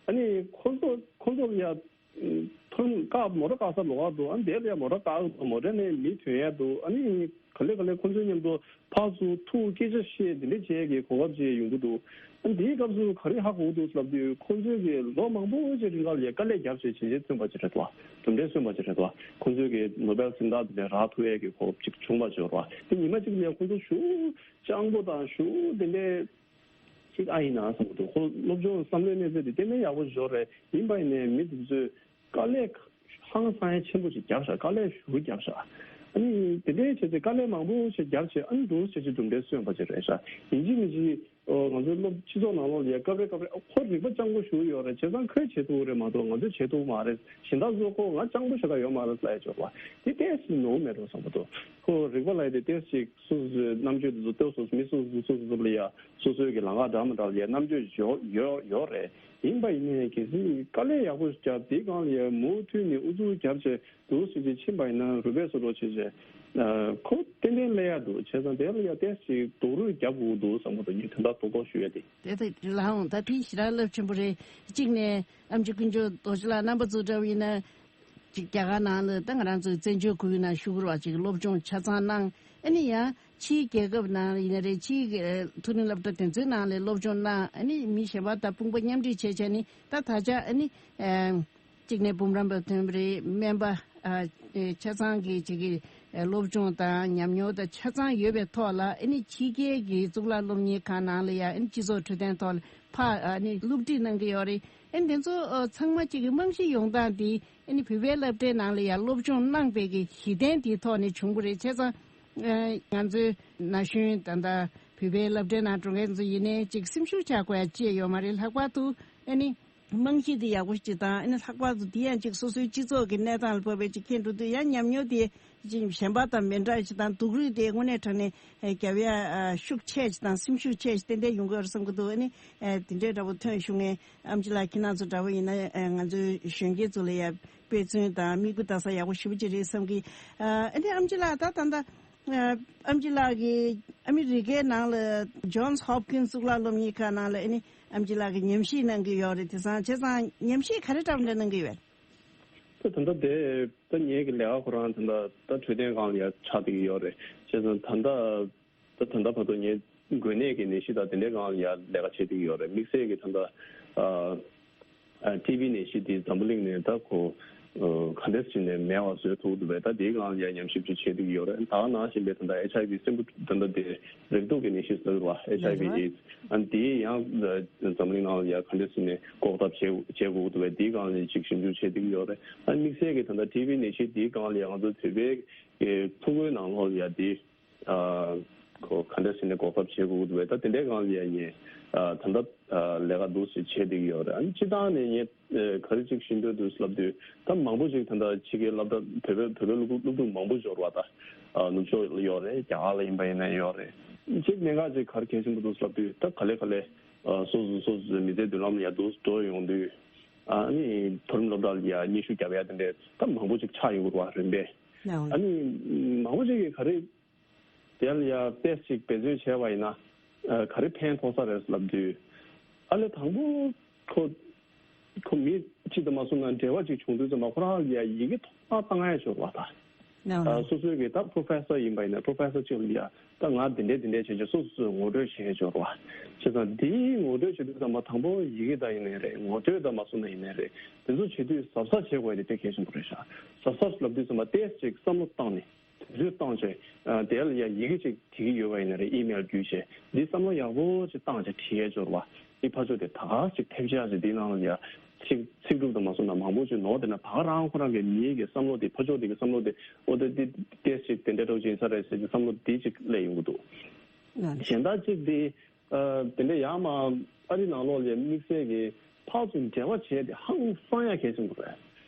ཨ་ནི་ཁོང་ཚོ་ཁོང་ཚོ་ལ་ཡ་མཐོ་རིམ་བཀག་མོ་ཊ་བཀག་ས་ལོགས་ཀ་འདུག་ཨ་ནི་དེ་ལ་ཡ་མོ་ཊ་བཀག་འདུག་མོ་ཊ་ནས་མི་ཐོན་ཡ་འདུག་ཨ་ནི་ག་ལེ་ག་ལེ་ཁོང་ཚོའི་མཉམ་དུ་ཕར་ཚུར་ཐུག་སྐད་ཆ་བཤད་དེ་འདྲ་བྱས་ཀྱི་གོ་སྐབས་ཅིག་ཡོང་གི་འདུག་ཨ་ནི་དེའི་སྐབས་སུ་ག་རེ་ཧ་གོ་གི་འདུག་ལབ་དུས། ཁོང་ཚོས་ཀྱི་ལོ་མང་པོ་ཅིག་རིང་ག་ལ་ཡ་དཀའ་ལས་བརྒྱབ་བྱས་བྱས་རྗེས་ཐོན་པ་ཅིག་རེད་འདུག་གྲུབ་འབྲས་སོན་པ་ཅིག་རེད་འདུག་ཁོང་ཚོས་ཀྱི་ནོ་བེལ་གཟེངས་རྟགས་དེ་འདྲ་རག་ཐུབ་ཡས་ཀྱི་གོ་སྐབས་ཅིག་བྱུང་བ་ཅིག་ཡོད་རེད་པ། དེ་ཉི་མ་གཅིག་ལ་ཡ་ཁོང་ཚོ་ཞེ་པོ་སྤྱང་པོ་དང་ཞེ་པོ་དེ་འདྲའི་ཅིག་ཨ་ཡིན་ན་བསམ་གྱི་འདུག་ཁོ་སློབ་སྦྱོང་བསམ་བློའི་གནས་ཚད་དེ་གཏན་ནས་ཡག་པོ་ཞིག་ཡོད་རེད། ཡིན་པ་ཡིན་ནའི་མི་དེ་ཚོས་དཀའ་ལས་ཧང་སང་ཡ་ཆེན་པོ་ཞིག་བརྒྱབ་ཤག་དཀའ་ལས་ཞེ་པོ་བརྒྱབ་ཤག་ཨ་ནི་དེ་འདྲའི་བྱས་ཚེ་དཀའ་ལས་མང་པོ་ཞིག་བརྒྱབ་བྱས། ཨ་ནི་འདུག་སེ་བྱས་གྲུབ་འབྲས་སོན་པ་ཅིག་རེད་ཤག་ཡིན་གཅིག་མིན་གཅིག་ཨོ། ང་ཚོའི་སློབ་སྤྱི་ཚོགས་ནང་ལོགས་ལ་ཡ་སྐབས་རེ་སྐབས་རེ་ཨོ། ཁོ་རིག་པ་སྤྱང་པོ་ཞེ་པོ་ཡོད་རེད། བྱས་ཙང་ཁོས་བྱེད་ཐུབ་ཀྱི་རེད་མ་གཏོགས་ང་ཚོས་བྱེད་ཐུབ་ཀྱི་མ་རེད། གཞན་དག་ཚོ་ཁོ་ང་སྤྱང་པོ་ཞེ་དྲག་ཡོད་མ་རེད་ལབ་ཡ་ཅིག་ཡོད་པ། དེ་ཏོག་ཙམ་ནོར་མེད་འགྲོ་བསམ་གྱི་འདུག་ཁོ་རིག་པ་ལབ་ཡ་དེ་ཏོག་ཙམ་སོ་སོའི་རྣམ་དཔྱོད་དེ་ཚོ་ཏོག་ཙམ་མི་སོ་སོ་སོ་སོ་ལ་ཡ་སོ་སོའི་གི་ལམ་ཁ་འདྲ་མི་འདྲ་ལ་ཡ་རྣམ་དཔྱོད་ཡོད་ཡོད་ཡོད་རེད། ཡིན་པ་ཡིན་ནའི་གལ་སྲིད་དཀའ་ལས་ཡག་པོ་བརྒྱབ། དེའི་སྒང་ལ་ཡ་མུ་མཐུད་ནས་ཨུ་ཚུགས་བརྒྱབ་བྱས་འདུག་སེ་བྱས་ཕྱིན་པ་ཡིན་ན་རུས་པའི་སོ་འགྲོ་བྱས་བྱས། ཨ། ཁོ་ཏན་ཏན་སླེབས་ཡ་འདུག་བྱས་ཙང་དེ་ལ་ཡ་ཏོག་ཙམ་སྡུག་རུས་རྒྱབ་དགོས་འདུག་བསམ་གྱི་འདུག་ངས་དོན་དག་རྡོག་རྡོག་ཞུ་ཡ་དེ། དེ་ལྟ་ལགས་འོང་། ད་དེ་ཞེ་དྲག་རླབས་ཆེན་པོ་རེད། གཅིག་ནས་ཨེམ་ཆི་དཀོན་མཆོག་རྡོ་རྗེ་ལགས་རྣམ་པ་ཚོ་འདྲ་བོ་ཡིན་ན། གཅིག་རྒྱ་གར་ནང་ལ་ད་ང་རང་ཚོའི་བཙན་བྱོལ་ཁོར་ཡུག་ནང་བཞུགས་རོགས་ཅིག་སློབ་སྦྱོང་ཆ་ཚང་གནང་། ཨ་ནི་ཡང་ཕྱིའི་རྒྱལ་ཁབ་ནང་ཡིན་ན་རེད། ཕྱིའི་མཐོ་རིམ་སློབ་གྲྭ་དེ་ཚོའི་ནང་ལ་སློབ་སྦྱོང་གནང་། ཨ་ནི་མི་གཞན་པ་དང་དཔུང་པ་མཉམ་འབྲེལ་བྱས་བྱས་ནི་ད་ད་ཆ་ཨ་ནི། གཅིག་ནས་འབུམ་རམས་པ་ཐོན་པ་རེད། སྨན་པ་ཨ་ཆ་ཚང་གི་ཅིག་གི་སློབ་སྦྱོང་དང་ཉམས་མྱོང་དང་ཆ་ཚང་ཡོད་པའི་ཐོག་ལ། ཨ་ནི་ཕྱི་རྒྱལ་གྱི་གཙུག་ལག་སློབ་གཉེར་ཁང་ནང་ལ་ཡ་ཨ་ནི་སྤྱི་ཚོགས་འཕྲོད་བསྟེན་ཐོག་ལ་ཕར་ཨ་ནི་སློབ་ཁྲིད་གནང་གི་ཡོད་རེད། ཨ་ནི་དེ་ཚོ་ཚང་མ་ཅིག་གི་རྨང་གཞི་ཡོང་སྟངས་དེ་ཨ་ནི་བོད་པའི་སློབ་གྲྭའི་ནང་ལ་ཡ་སློབ་སྦྱོང་གནང་པའི་གི་གཞི་རྟེན་དེའི་ཐོག་ནས་བྱུང་བ་རེད། བྱས་ཙང་ང་ཚོའི་ན་གཞོན་ད་ལྟ་བོད་པའི་སློབ་གྲྭའི་ནང་འགྲོ་མཁན་ཚོ་ཡིན་ནའི་ཅིག་སེམས་ཤུགས་ཆག་དགོས་ཡ་ཅི་ཡང་ཡོད་མ་རེད། ལྷག་པར་དུ་ཨ་ནི། རྨང་གཞི་དེ་ཡག་པོ་ཞིག་དང་། ཨ་ནི་ལྷག་པར་དུ་དེ་ཡང་ཅིག་སོ་སོའི་སྤྱི་ཚོགས་ཀྱི་གནས་སྟངས་ལ་བབས་པའི་ཅིག་ཁྱེད་འགྲོ་དུས་ཡང་ཉམས་མྱོང་དེ་ཅིག་གཞན་པ་དང་མི་འདྲ་ཞིག་དང་། སྡུག་རུས་དེ་དངོས་གནས་དྲང་གནས་རྒྱབ་ཡ་ཤུགས་ཆེ་ཞིག་དང་སེམས་ཤུགས་ཆེ་ཞིག་ཏན་ཏན་ཡོང་གི་ཡོད་རེད་བསམ་གྱི་འདུག་ཨ་ནི་དེ་འདྲའི་འདྲ་བོ་ཐོན་བྱུང་ངས། ཨེམ་ཆི་ལགས་ཁྱེད་རང་ཚོ་འདྲ་བོ་ཡིན་ན་ང་ཚོའི་གཞོན་སྐྱེས་ཚོ་ལ་ཡ་དཔེ་མཚོན་དང་དམིགས་ཡུལ་ལྟ་ས་ཡག་པོ་ཞེ་པོ་ཅིག་རེད་བསམ་གི། ཨ་ནི་ཨེམ་ཆི་ལགས་ད་ད་ལྟ། ཨ། ཨེམ་ཆི་ལགས་ཀྱིས་ཨ་མི་རི་ཀའི་ནང་ལ་ཇོན་སི་ཧོབ་ཀིན་སི་གཙུག་ལག་སློབ་གཉེར་ཁང་ནང་ལ་ཨ་ནི་ཨེམ་ཆི་ལགས་ཀྱིས་ཉམས་ཞིབ་གནང་གི་ཡོད་རེད། དེང་སང་བྱས་ཙང་ཉམས་ཞིབ་ག་རེ་འདྲ་བོ་འདྲ་གནང་གི་ཡོད། ད་ད་ལྟ་དེ་ད་ངེད་ཀྱི་ལས་ཀ་ཁོ་རང་ད་ལྟ་ད་འཕྲོད་བསྟེན་སྒང་ལ་ཡ་ཆགས་བསྡད་ཀྱི་ཡོད་རེད། བྱས་ཙང་ད་ལྟ་ ད་ད་ལྟ་བར་དུ་ངས་འགོས་ནད་ཀྱི་ནད་གཞི་དང་དེ་འདྲའི་སྒང་ལ་ཡ་ལས་ཀ་བྱེད་བསྡད་ཀྱི་ཡོད་རེད། དམིགས་བསལ་གྱི་ད་ལྟ་ཨ་ཨ་ཊི་བི་ནད་གཞི་དེ་འཛམ་བུ་གླིང་ནས་ད་ཁོ་ཨ་ག་འདྲ་བྱས་ནས་མེད་པ་བཟོ་ཐུབ་འདུག་པས། ད་དེའི་སྒང་ལ་ཡ་ཉམས་ཞིབ་ཅིག་བྱེད་བསྡད་ཀྱི་ཡོད་རེད། ད་ག་ནང་བཞིན་པའི་ད་ལྟ་ཨེཆ་ཨའི་ཝི་སྲིན་འབུ་ད་ལྟ་དེ་རེག་དུག་གི་ནད་གཞི་ཟེར་བ། ཨེཆ་ཨའི་ཝི་རེད་བ། ཨེ་ཌི་སི། ཨ་ནི་དེ་ཡང་འཛམ་གླིང་ནང་ལ་ཡ་ག་འདྲ་བྱས་ནས་འགོག་ཐབས་བྱེད་བྱེད་དགོས་འདུག་པས། དེའི་སྒང་ལ་ཅིག་ཞིབ་འཇུག་བྱེད་བསྡད་ཀྱི་ཡོད་རེད། ཨ་ནི་དམིགས་བསལ་གྱི་ད་ལྟ་ཊི་བི་ནད་གཞི་དེའི་སྒང་ལ་ཡ་ང་ཚོ་བོད་པའི་གི་ཕྲུ་གུའི་ནང་ལོགས་ལ་ཡ་དེ་ཨ་ཁོ་ག་འདྲ་བྱས་ནས་འགོག་ཐབས་བྱེད་དགོས་འདུག་པས། ད་དེ་འདྲའི་སྒང་ལ་ཡ་ངས་ཨ་ད་ལྟ་ཨ་ལས་ཀ་འདུག་སེ་བྱེད་བསྡད་ཀྱི་ཡོད་རེད། ཨ་ནི་སྤྱིར་བཏང་ནས་ངས་ཨ་ག་རེ་ཅིག་ཤེས་འདོད་འདུག་ལབ་དུས། ད་མང་པོ་ཅིག་ད་ལྟ་ཕྱི་རྒྱལ་སློབ་གྲྭ་བོད་པའི་བོད་པའི་སློབ་ཕྲུག་སློབ་ཕྲུག་མང་པོ་འབྱོར་བ། ད་ཨ་ནུབ་ཕྱོགས་ལ་ཡོད་རེད། རྒྱ་གར་ལ་ཡིན་པ་ཡིན་ན་ཡོད་རེད། ཅིག་གནད་འགག་ཅིག་ག་རེ་གལ་ཆེན་པོ་འདུག་ལབ་དུས། ད་ག་ལེ་ག་ལེ་ཨ་སོ་སོ་སོ་སོའི་མི་ཚེའི་མདུན་ལམ་ལ་ཡ་འདུག་འགྲོ་ཡོང་དུས། ཨ་ནི་མཐོ་རིམ་སློབ་གྲྭ་ལ་ཡ་སྙན་ཞུ་རྒྱབ་ཡ་དེ་འདྲའི་ད་མང་པོ་ཅིག་ཆགས་ཡོང་གི་རེད་བ། རིམ་པས། ཨ་ནི་མང་པོ་ཅིག་གིས་ག་རེ་དེ་ལ་ཡ་ཊེ་སི་ཊི་ཅིག་འབད་བརྩོན་བྱས་པ་ཡིན་ན་ཨ་ག་རེ་ཕན་ཐོགས་ས་རེད་ལབ་དུས། ཨ་ལས་དང་པོ་ཁོ་ཁོ་མི་གཅིག་དང་མ་སོང་ན་འབྲེལ་བ་ཅིག་བྱུང་དུས་ཙམ་པ་ཁོ་རང་ལ་ཡ་ཡི་གེ་ཐོག་མར་བཏང་ཡ་ཅིག་ཡོད་རེད་བ། ད་ཨ་སོ་སོའི་གི་ད་པྲོ་ཕེ་སར་ཡིན་པ་ཡིན་ན་པྲོ་ཕེ་སར་གཅིག་ལ་ཡ་ད་ང་འདི་འདྲས་འདི་འདྲས་བྱས་བྱས་སོ་སོ་སོས་ངོ་སྤྲོད་བྱས་ཡ་ཅིག་ཡོད་རེད་བ། བྱས་ཙང་དེའི་ངོ་སྤྲོད་བྱེད་དུས་ཙམ་པ་དང་པོ་ཡི་གེ་ད་ཡིན་ནའི་རེད། ངོ་སྤྲོད་ད་མ་སོང་ན་ཡིན་ནའི་རེད། དེ་ཚོ་བྱེད་དུས་གཟབ་གཟབ་བྱེད་དགོས་ཡ་དེ་དཔེ་གལ་ཆེན་པོ་རེད་ཤག་གཟབ་གཟབ་ལབ་དུས་ཙམ་པ་ཏོག་ཙམ་ཅིག་བསམ་བློ་བཏང་ནས། དུས་ཚོད་བཏང་བྱས། ཨ་དེ་ལ་ཡ་ཡི་གེ་ཅིག་བྲིས་ཀྱི་ཡོད་པ་ཡིན་ན་རེད། ཨི་མེལ་བརྒྱུད་བྱས། འདི་བསམ་བློ་ཡག་པོ་ཅིག་བཏང་བྱས་བྲིས་ཡས་ཅིག་ཡོད་རེད་བ། འདི་ཕར་ཕྱོགས་དེ་ད་ག་ཅིག་ཕེབས་ཤག་ཅིག་འདི་ནང་ལ་ཡ་ཚིག་ཚིག་གྲུབ་དང་མ་སོང་ན་མང་པོ་ཅིག་ནོར་བསྡད་ན། ད་ག་རང་ཁོ་རང་གི་མིའི་གི་བསམ་བློ་དེ་ཕར་ཕྱོགས་དེ་གི་བསམ་བློ་དེ་ཨོ་དེ་འདི་ཏོག་ཙམ་ཅིག་དེ་འདྲ་འདྲ་བོ་ཅིག་ཡིན་ས་རེད་ཟེར་གྱི་བསམ་བློ་དེ་ཅིག་སླེབས་ཡོང་གི་འདུག་ཨ་ནི་གཞན་དག་ཅིག་དེ། ཨ་དེ་འདྲ་ཡང་མ་ཨ་རི་ནང་ལོགས་ལ་དམིགས་བསལ་གྱི་ཕར་ཚུར་འབྲེལ་བ་བྱས་ཏེ་ཧང་སང་ཡ་གལ་ཆེན་པོ་རེད།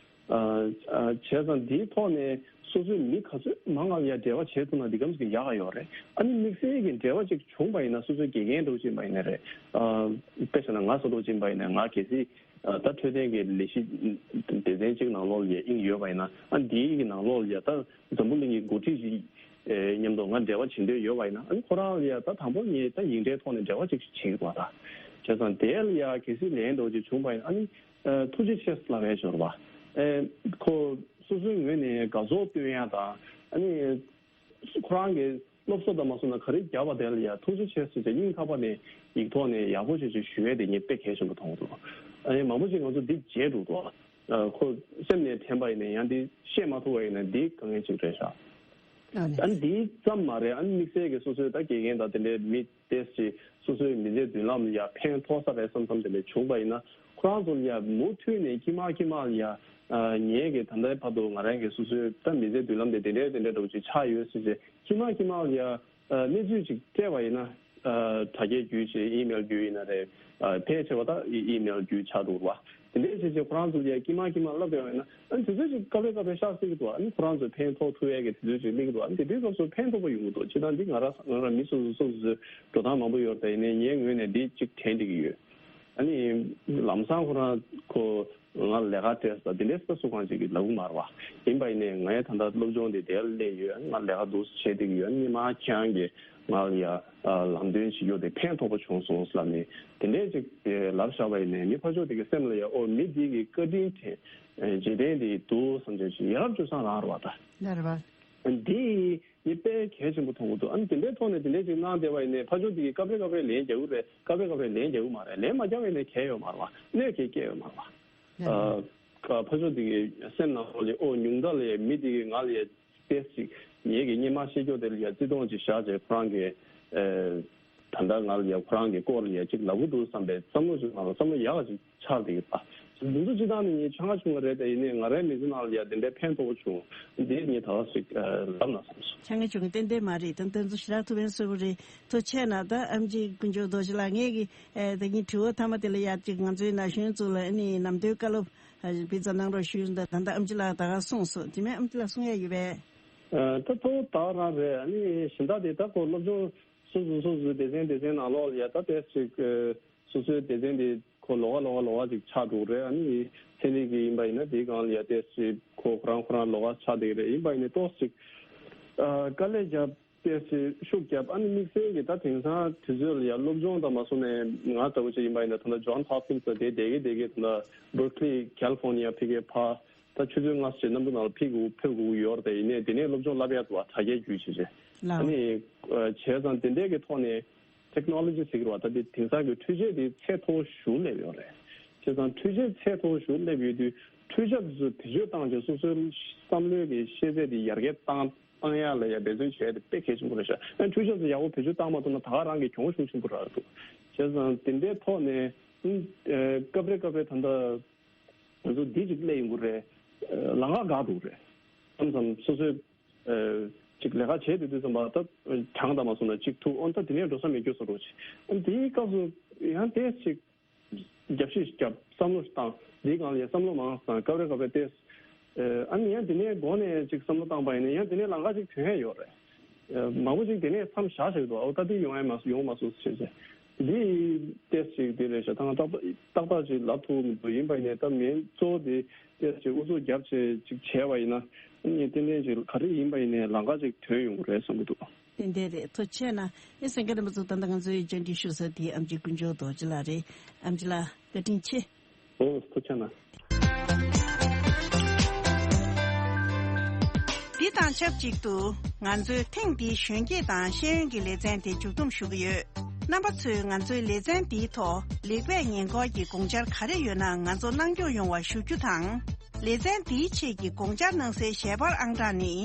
ཨ་ཨ་བྱས་ཙང་དེའི་ཐོག་ནས་སོ་སོའི་མི་ག་ཚོད་མང་ང་ཡ་འབྲེལ་བ་བྱེད་ཐུབ་ན་འདི་གམ་ཞིག་ཡག་ག་ཡོད་རེད། ཨ་ནི་དམིགས་བསལ་གྱི་འབྲེལ་བ་ཅིག་བྱུང་པ་ཡིན་ན། སོ་སོའི་དགེ་རྒན་འདྲ་བོ་ཅིག་ཡིན་པ་ཡིན་ན་རེད། ཨ་དཔེ་བཞག་ན་ང་ཚོ་འདྲ་བོ་ཅིག་ཡིན་པ་ཡིན་ན། ང་གལ་སྲིད་ཨ་ད་འཕྲོད་བསྟེན་གྱི་ལས་གཞི་སྡེ་ཚན་གཅིག་ནང་ལོགས་ལ་ཡ་དབྱིངས་ཡོད་པ་ཡིན་ན། ཨ་འདིའི་གི་ནང་ལོགས་ལ་ཡ་ད་འཛམ་བུ་གླིང་གི་འགོ་ཁྲིད་ཅིག་ཨེ་མཉམ་དུ་ང་འབྲེལ་བ་བྱེད་འདོད་ཡོད་པ་ཡིན་ན། ཨ་ནི་ཁོ་རང་ལ་ཡ་ད་དང་པོ་ངས་ད་ཡིག་འབྲེལ་ཐོག་ནས་འབྲེལ་བ་ཅིག་བྱེད་དགོས་པ། ད་བྱས་ཙང་དེ་ལ་ཡ་གལ་སྲིད་ལན་འདྲ་བོ་ཅིག་བྱུང་པ་ཡིན་ན། ཨ་ནི་ཨ་ཐུགས་རྗེ་ཆེ་ལབ་ཡ་ཅིག་ཡོད་རེད་བ། ཨེ་ཁོ་སོ་སོའི་ངོས་ནས་དགའ་ཚོར་སྟོན་ཡ་དང་། ཨ་ནི་ཁོ་རང་གི་སློབ་གསོ་དང་མ་སོང་ན་ག་རེ་བརྒྱབ་པ་དེ་ལ་ཡ་ཐུགས་རྗེ་ཆེ་ཟེར་ཏེ་སྙིང་ཐག་པ་ནས་ཡིག་ཐོག་ནས་ཡག་པོ་ཞིག་ཞིག་ཞུ་ཡ་དེ་ངས་དཔེ་གལ་ཆེན་པོ་མཐོང་གི་འདུག་ཨ་ནི་མང་པོ་ཞིག་ང་ཚོ་འདི་བརྗེད་འགྲོ་འདུག་ཨ་ཁོ་སེམས་ནས་དྲན་པ་ཡིན་ན་ཡང་འདི་བཤད་མ་ཐུབ་པ་ཡིན་ན་འདི་དཀའ་ངལ་ཅིག་རེད་ཤག་ཨ་ནི་ཨ་ནི་འདི་ཙམ་མ་རེད། ཨ་ནི་དམིགས་བསལ་གྱི་སོ་སོའི་ད་དགེ་རྒན་དང་དེ་འདྲའི་མི་ཏོག་ཙམ་སོ་སོའི་མི་ཚེའི་མདུན་ལམ་ལ་ཡ་ཕན་ཐོགས་ས་རེད་བསམ་བསམ་དེ་འདྲ་བྱུང་པ་ཡིན་ན། ཁོ་རང་ཚོ་ལ་ཡ་མུ་མཐུད་ནས་དཀྱིལ་མ་དཀྱིལ་མ་ལ་ཡ་ཨ་ངས་གི་ད་ལྟའི་བར་དུ་ང་རང་གི་སོ་སོའི་ད་མི་ཚེའི་མདུན་ལམ་དེ་དེ་འདྲའི་དེ་འདྲའི་འདྲ་བོ་ཅིག་ཆགས་ཡོད་ཟེར་ཟེར། དཀྱིལ་མ་དཀྱིལ་མ་ལ་ཡ་ཨ་གནས་ཚུལ་ཅིག་སྤྲད་པ་ཡིན་ན། ཨ་དྲ་རྒྱའི་བརྒྱུད་ཅིག་ཨི་མེལ་བརྒྱུད་ཡིན་ན་རེད། ཨ་ཕལ་ཆེ་བ་ད་ཨི་ཨི་མེལ་བརྒྱུད་ཆགས་འདུག་བ། དེ་འདྲའི་བྱས་བྱས་ཁོ་རང་ཚོ་ལ་ཡ་དཀྱིལ་མ་དཀྱིལ་མ་ལབ་བསྡད་པ་ཡིན་ན། ཨ་དུས་ཚོད་ཅིག་སྐབས་རེ་སྐབས་རེ་ཤར་སྲིད་ཀྱི་འདུག་ཨ་ནི་ཁོ་རང་ཚོས་ཕན་ཐོགས་ཐུབ་ཡས་ཀྱི་དུས་ཚོད་ཅིག་སླེབས་ཀྱི་འདུག་ཨ་ནི་དེ་དུས་སྐབས་སུ་ཕན་ཐོགས་པ་ཡོང་གི་འདུག་སྤྱིར་བཏང་འདི་ང་རང་ང་རང་མི་སོ་སོ་སོ་སོའི་འགྲོ་སྟངས་མང་པོ་ཡོད་རེད། ད་ཡིན་ནའི་ངའི་ངོས་ནས་འདི་གཅིག་དྲན་བསྡད་ཀྱི་ཡོད། ཨ་ནི་ལམ་སང་ཁོ་རང་ཁོ་ང་ལས་ཀ་སྤྲད་ས་འདི་འདྲའི་ས་སུ་གང་ཅིག་གི་ལབ་ཀྱི་མ་རེད་བ། ཡིན་པ་ཡིན་ནའི་ངའི་ད་ལྟ་སློབ་སྦྱོང་འདི་དེ་ལ་སླེབས་ཡོད། ང་ལས་ཀ་འདུག་སེ་བྱེད་བསྡད་ཀྱི་ཡོད། ཨ་ནི་མ་ཁྱེད་རང་གིས་ང་ལ་ཡ་ལམ་སྟོན་བྱེད་རྒྱུ་དེ་ཕན་ཐོགས་པོ་བྱུང་སོང་ལབ་ནས་དེ་འདྲའི་ཅིག་ལབ་བཞག་པ་ཡིན་ནའི། མི་ཕར་ཕྱོགས་དེ་གི་སེམས་ལ་ཡ་ཨོ་མི་འདི་གི་བཀའ་དྲིན་དྲན་རྗེས་དྲན་དེ་འདུག་བསམ་བྱས་ཅིག་ཡ་རབས་སྤྱོད་བཟང་རང་རེད་བ་ད། ཡ་རེད་བ། འདི་ངས་དཔེ་གལ་ཆེན་པོ་མཐོང་གི་འདུག་ཨ་ནི་དེ་འདྲའི་ཐོག་ནས་དེ་འདྲའི་ཅིག་གནང་བསྡད་པ་ཡིན་ནའི་ཕར་ཕྱོགས་དེ་གིས་སྐབས་རེ་སྐབས་རེ་ལན་རྒྱག་གི་རེད། སྐབས་རེ་སྐབས་རེ་ལན་རྒྱག་གི་མ་རེད། ལན་མ་རྒྱག་པ་ཡིན་ནའི་གལ་ཡོད་མ་རེད་བ། གནོད་སྐྱེལ་སྐྱེལ་ཡོད་མ་རེད་བ། ཨ་ཕར་ཕྱོགས་དེ་གི་སེམས་ནང་ལོགས་ལ་ཨོ་ཉུང་མཐའ་ལ་ཡ་མི་དེ་གིས་ང་ལ་ཡ་ཏོག་ཙམ་ངེད་ཀྱི་སྔོན་མ་བཤད་རྒྱུ་དེ་ལ་ཡ་བརྩི་མཐོང་ཅིག་བཞག་བྱས་ཁོ་རང་གིས་ཨེ་ད་ལྟ་ང་ལ་ཡ་ཁོ་རང་གི་སྐོར་ལ་ཡ་ཅིག་ལབ་ཀྱི་འདུག་བསམ་པའི་བསམ་བློ་ཅིག་ང་ལ་བསམ་བློ་ཡག་པ་ཅིག་ཆགས་བསྡད་ཡོད་པ། འདི་ཚོ་སྤྱིར་བཏང་ནས་ངས་ཆུང་ང་ཆུང་ང་རེད་དེ། ཡིན་ནའི་ང་རའི་མི་ཚེ་ནང་ལ་ཡ་དེ་འདྲའི་ཕན་ཐོགས་པོ་བྱུང་། འདི་ངས་ད་ག་ཟིག་ལབ་ན་བསམ་སོང་། ཆུང་ང་ཆུང་ང་ཏན་ཏན་མ་རེད། ད་དེ་ཚོ་ཞེ་དྲག་ཐུགས་ཕན་གསོས་པོ་རེད། ཐུགས་རྗེ་ཆེ་གནང་། ད་ཨེམ་ཆི་དཀོན་མཆོག་རྡོ་རྗེ་ལགས། ངས་ཀྱི་ཨེ་ད་ངའི་དྲི་བ་མཐའ་མ་དེ་ལ་ཡ་ཅིག་ང་ཚོའི་ན་གཞོན་ཚོ་ལ་ཨ་ནི་ནམ་དུས་བཀའ་སློབ་ཨ་ཕར་ཙམ་གནང་རོགས་ཞུས་ཟིན། ད་ད་ལྟ་ཨེམ་ཆི་ལགས་ད་ག་གསུངས་སོང་། དེ་མིན་ཨེམ་ཆི་ལགས་གསུང་ཡ་ཡོད་པས། ཨ་ད་ཐོག་ད་ག་རང་རེད། ཨ་ནི་གཞན་དག་དེ་ད་ཁོ་སློབ་སྦྱོང་སོ་སོ་སོ་སོའི་སྡེ་ཚན་སྡེ་ཚན་ནང་ལོགས་ལ་ཡ་ད་ཏོག་ཙམ་ཅིག་ཨ་སོ་སོའི་སྡེ་ཚན་དེ་ཁོ་ལོགས་ཀ་ལོགས་ཀ་ལོགས་ཀ་ཅིག་ཆགས་འགྲོ་གི་རེད། ཨ་ནི་ཚན་རིག་གི་ཡིན་པ་ཡིན་ན་དེའི་སྒང་ལ་ཡ་ཏོག་ཙམ་ཁོ་ཁོ་རང་ཁོ་རང་ལོགས་ཀ་ཆགས་བསྡད་ཀྱི་རེད། ཡིན་པ་ཡིན་ནའི་ཏོག་ཙམ་ཅིག་ཨ་དཀའ་ལས་རྒྱབ། ཏོག་ཙམ་ཤུགས་རྒྱབ། ཨ་ནི་དམིགས་བསལ་གྱི་ད་དེང་སང་དུས་ཚོད་ལ་ཡ་སློབ་སྦྱོང་དང་མ་སོང་ནས་ང་ལྟ་བུ་ཅིག་ཡིན་པ་ཡིན་ན་ད་ལྟ་ཇོན་ཧོབ་ཀིན་སི་དེ་བསྡད་ཀྱི་བསྡད་ཀྱི་ད་ལྟ་བར་ཀི་ལི་ཀེ་ལི་ཕོར་ནི་ཡ་ཕ་གིར་ཕར་ད་ཆུ་ཚོད་ལྔ་ཙམ་གནམ་གྲུ་ནང་ལ་ཕེབས་དགོས་ཕེབས་དགོས་ཀྱི་ཡོད་རེད། དེ་ཡིན་ནའི་དེ་ནས་སློབ་སྦྱོང་བསླབ་ཡ་འདུག་བ། དྲ་རྒྱའི་བརྒྱུད་བྱས་བྱས། ལགས། ཨ་ནི་ བྱས་ཙང་དེ་འདྲས་ཀྱི་ཐོག་ནས་ཊེག་ནོ་ལོ་ཇི་ཟེར་གྱི་རེད་བ། ད་དེ་དེང་སང་གི་འཕྲུལ་ཆས་དེ་ཚད་མཐོ་བོ་ཞེ་པོ་སླེབས་ཡོད་རེད། བྱས་ཙང་འཕྲུལ་ཆས་ཚད་མཐོ་བོ་ཞེ་པོ་སླེབས་ཡོད་དུས་འཕྲུལ་ཆས་དེ་ཚོ་བེད་སྤྱོད་བཏང་བྱས་སོ་སོའི་བསམ་བློའི་གི་ཤེས་ཚད་དེ་ཡར་རྒྱས་བཏང་། བཏང་ཡག་ལ་ཡ་འབད་བརྩོན་བྱས་ཏེ་དཔེ་གལ་ཆེན་པོ་རེད་ཤག་ཨ་འཕྲུལ་ཆས་ཚོ་ཡག་པོ་བེད་སྤྱོད་བཏང་མ་ཐུབ་ན་ད་ག་རང་གི་གྱོང་ཤུགས་ཆེན་པོ་རག་འདུག་བྱས་ཙང་དེ་འདྲའི་ཐོག་ནས་ཨ་སྐབས་རེ་སྐབས་རེ་ད་ལྟ་ང་ཚོ་འདི་ཅིག་སླེབས་ཡོང་གི་རེད། ཨ་ལམ་ཁ་བཀག་འདུག་རེད། མཚམས་མཚམས་སོ་སོའི་ཨ་ཅིག་ལས་ཀ་བྱས་དུས་དུས་ཙམ་པ་ད་གྲངས་དང་མ་སོང་ན་གཅིག་ཐུག་ཨོ་ད་དེ་ནས་འགྲོ་ས་མེད་རྒྱུ་བཟོ་འགྲོ་ཆེ། ཨ་དེའི་སྐབས་སུ་ཡང་དེ་ཅིག་རྒྱབ་བཤིག་རྒྱབ་བསམ་བློ་བཏང་། འདིའི་སྒང་ལ་ཡང་བསམ་བློ་མང་བཏང་། སྐབས་རེ་སྐབས་རེ་ཏེ། ཨ་ནི་ཡང་དེ་ནས་འགོ་ནས་ཅིག་བསམ་བློ་བཏང་པ་ཡིན་ན་ཡང་དེ་ནས་ལམ་ཁ་ཅིག་ཐོན་ཡ་ཡོད་རེད། མང་པོ་ཅིག་དེ་ནས་མཚམས་བཞག་བཞག་འདུག་ཨོ་ད་དེ་ཡོང་ཡ་མ་སོང་ཡོང་མ་སོང་ཞེས་བྱས། འདི་ཏེ་ཅིག་དེ་རེད་ཤག་ད་ང་ཏག་ཏག་ཏག་ཏག་ཅིག་ལབ་ཐུབ་མི་འདུག་ཡིན་པ་ཡིན་ནའི་ད་མིང་གཙོ་བོ་དེ་ཏེ་ཅིག་ཨུ་ཚུགས་རྒྱབ་བྱས་ཅིག་བྱས་པ་ཡིན་ན་ཨ་ནི་ཏན་ཏན་ཅིག་ག་རེ་ཡིན་པ་ཡིན་ནའི་ལམ་ཁ་ཅིག་ཐོན་ཡོང་གི་རེད་བསམ་གྱི་འདུག་ཏན་ཏན་རེད། ཐུགས་རྗེ་ཆེ་གནང་། ཨེ་གསན་མཁན་རྣམ་པ་ཚོ་ད་ལྟ་ང་ཚོའི་བཅར་འདྲི་ཞུ་ས་དེ་ཨེམ་ཆི་དཀོན་མཆོག་རྡོ་རྗེ་ལགས་རེད། ཨེམ་ཆི་ལགས་བཀའ་དྲིན་ཆེ། ཨོ་ཐུགས་རྗེ་གནང་། འདི་དང་ཆབས་ཅིག་ཏུ་ང་ཚོའི་ཐེངས་འདིའི་གཞོན་སྐྱེས་དང་ཤེས་ཡོན་གྱི་ལེ་ཚན་དེ་མཇུག་བསྡོམས་ཞུ་གི་ཡོད། རྣམ་པ་ཚོས་ང་ཚོའི་ལེ་ཚན་འདིའི་ཐོག་ལེགས་སྤེལ་ཉེས་འགོག་གི་དགོངས་འཆར་ག་རེ་ཡོད་ན་ང་ཚོ་གནང་སྐྱོང་ཡོང་བ་ཞུ་རྒྱུ་དང་། ལེ་ཚན་འདིའི་ཆེད་ཀྱི་དགོངས་འཆར་གནང་སའི་ཞལ་པར་ཨང་གྲངས་ནི།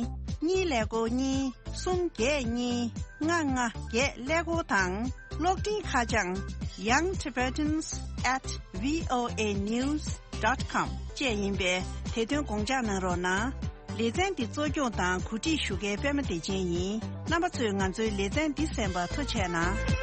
གཉིས་ཀླད་ཀོར་གཉིས། གསུམ་བརྒྱད་གཉིས། ལྔ་ལྔ་བརྒྱད་ཀླད་ཀོར་དང་། གློག་འཕྲིན་ཁ་བྱང་young tibetans at voa news dot com བཅས་ཡིན་པས་དེ་དོན་དགོངས་འཇགས་གནང་རོགས་གནང་། ལེ་ཚན་འདི་གཙོ་སྐྱོང་དང་གོ་སྒྲིག་ཞུ་མཁན་པད་མ་བདེ་ཆེན་ཡིན། རྣམ་པ་ཚོས་ང་ཚོའི་ལེ་ཚན་འདི་གསན་པར་ཐུགས་རྗེ་གནང་།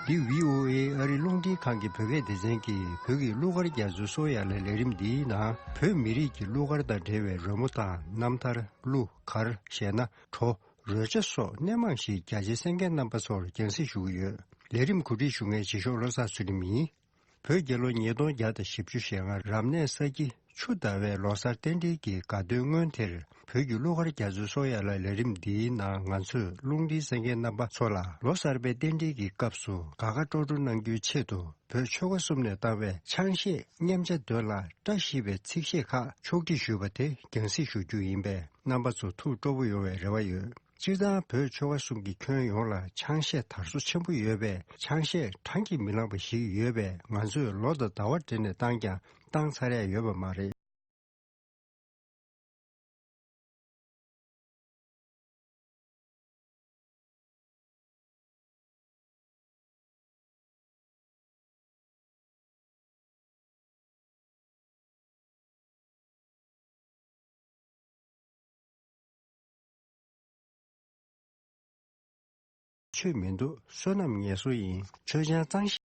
འདི་བྷི་ཨོ་ཨེ་ཨ་རིའི་རླུང་འཕྲིན་ཁང་གི་བོད་སྐད་སྡེ་ཚན་གྱིས་བོད་ཀྱི་གླུ་གར་རྒྱ་མཚོའི་སོ་ཡ་ལ་ལས་རིམ་འདིའི་ནང་བོད་མི་རིགས་ཀྱི་གླུ་གར་དང་འབྲེལ་བའི་རོལ་མོ་དང་རྣམ་ཐར། གླུ་གར་ཞེས་ན་བྲོ། རོལ་ཆ་སོགས་སྣེ་མང་ཞིག་རྒྱ་ཆེའི་གསན་མཁན་རྣམ་པ་ཚོར་རྒྱང་སྲིང་ཞུ་གི་ཡོད། ལས་རིམ་གོ་སྒྲིག་ཞུ་མཁན་རྗེ་ཤོག་བློ་བཟང་ཚུལ་ཁྲིམས་ཡིན། བོད་རྒྱལ་ལོ་ཉིས་སྟོང་བརྒྱ་དང་བཞི་བཅུ་ཞེ་ལྔ་རབ་གནས་ས་ཁྱི་ཆུ་ཟླ་བའི་ལོ་གསར་རྟེན་འབྲེལ་གྱི་དགའ་སྟོན་སྔོན་དེར་བོད་ཀྱི་གླུ་གར་རྒྱ་མཚོའི་སོ་ཡ་ལ་ལས་རིམ་འདིའི་ནང་ང་ཚོས་རླུང་འཕྲིན་གསན་མཁན་རྣམ་པ་ཚོ་ལ་ལོ་གསར་པའི་རྟེན་འབྲེལ་གྱི་སྐབས་སུ་དགའ་དགའ་སྤྲོ་སྤྲོ་གནང་རྒྱུའི་ཆེད་དུ་བོད་ཆོལ་ཁ་གསུམ་ནས་བཏང་བའི་ཆང་གཞས་མཉམ་བྱ་འདོན་ལ་བཀྲ་ཤིས་པའི་ཚིག་བཤད་ཁག་ཕྱོགས་སྒྲིག་ཞུས་པ་དེ་རྒྱང་སྲིང་ཞུ་རྒྱུ་ཡིན་པས་རྣམ་པ་ཚོ་ཐུགས་སྤྲོ་པོ་ཡོང་བའི་རེ་བ་ཡོད། སྤྱིར་བཏང་བོད་ཆོལ་ཁ་གསུམ་གྱི་ཁྱོན་ཡོངས་ལ་ཆང་གཞས་དར་སོ་ཆེན་པོ་ཡོད་པས་ཆང་གཞས་གྲངས་ཀྱིས་མི་ལངས་པ་ཞིག་ཡོད་པས་ང་ཚོས་ལོ་དང་ཟླ་བ་སྦྲེལ་ནས་བཏང་ཀྱང་བཏང་ཚར་ཡ་ཡོད་པ་མ་རེད། ཆོས་མི་འདུག་བསོད་ནམས་ངལ་གསོ་ཡིན། ཆོས་ཆང་གཙང་ཞིང་།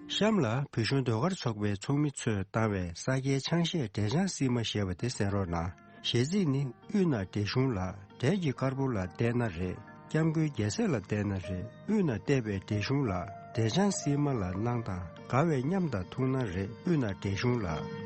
གཤམ་ལ་བོད་གཞུང་ཟློས་གར་ཚོགས་པའི་ཚོགས་མི་ཚོས་བཏང་བའི་ས་སྐྱའི་ཆང་གཞས་འབྲས་ཆང་སིལ་མ་ཞེས་པ་དེ་གསན་རོགས་གནང་། གཞས་ཚིག་ནི། དབུས་ན་འབྲས་གཞུང་ལ། འབྲས་ཀྱི་དཀར་པོ་ལ་བལྟས་ན་རེད། སྐྱབས་མགོན་རྒྱལ་སྲས་ལ་བལྟས་ན་རེད། དབུས་ན་བལྟས་པའི་འབྲས་གཞུང་ལ། འབྲས་ཆང་སིལ་མ་ལ་སྣང་དང་། དགའ་བའི་ཉམས་དང་ཐུག་ན་རེད། དབུས་ན་འབྲས་གཞུང་ལ།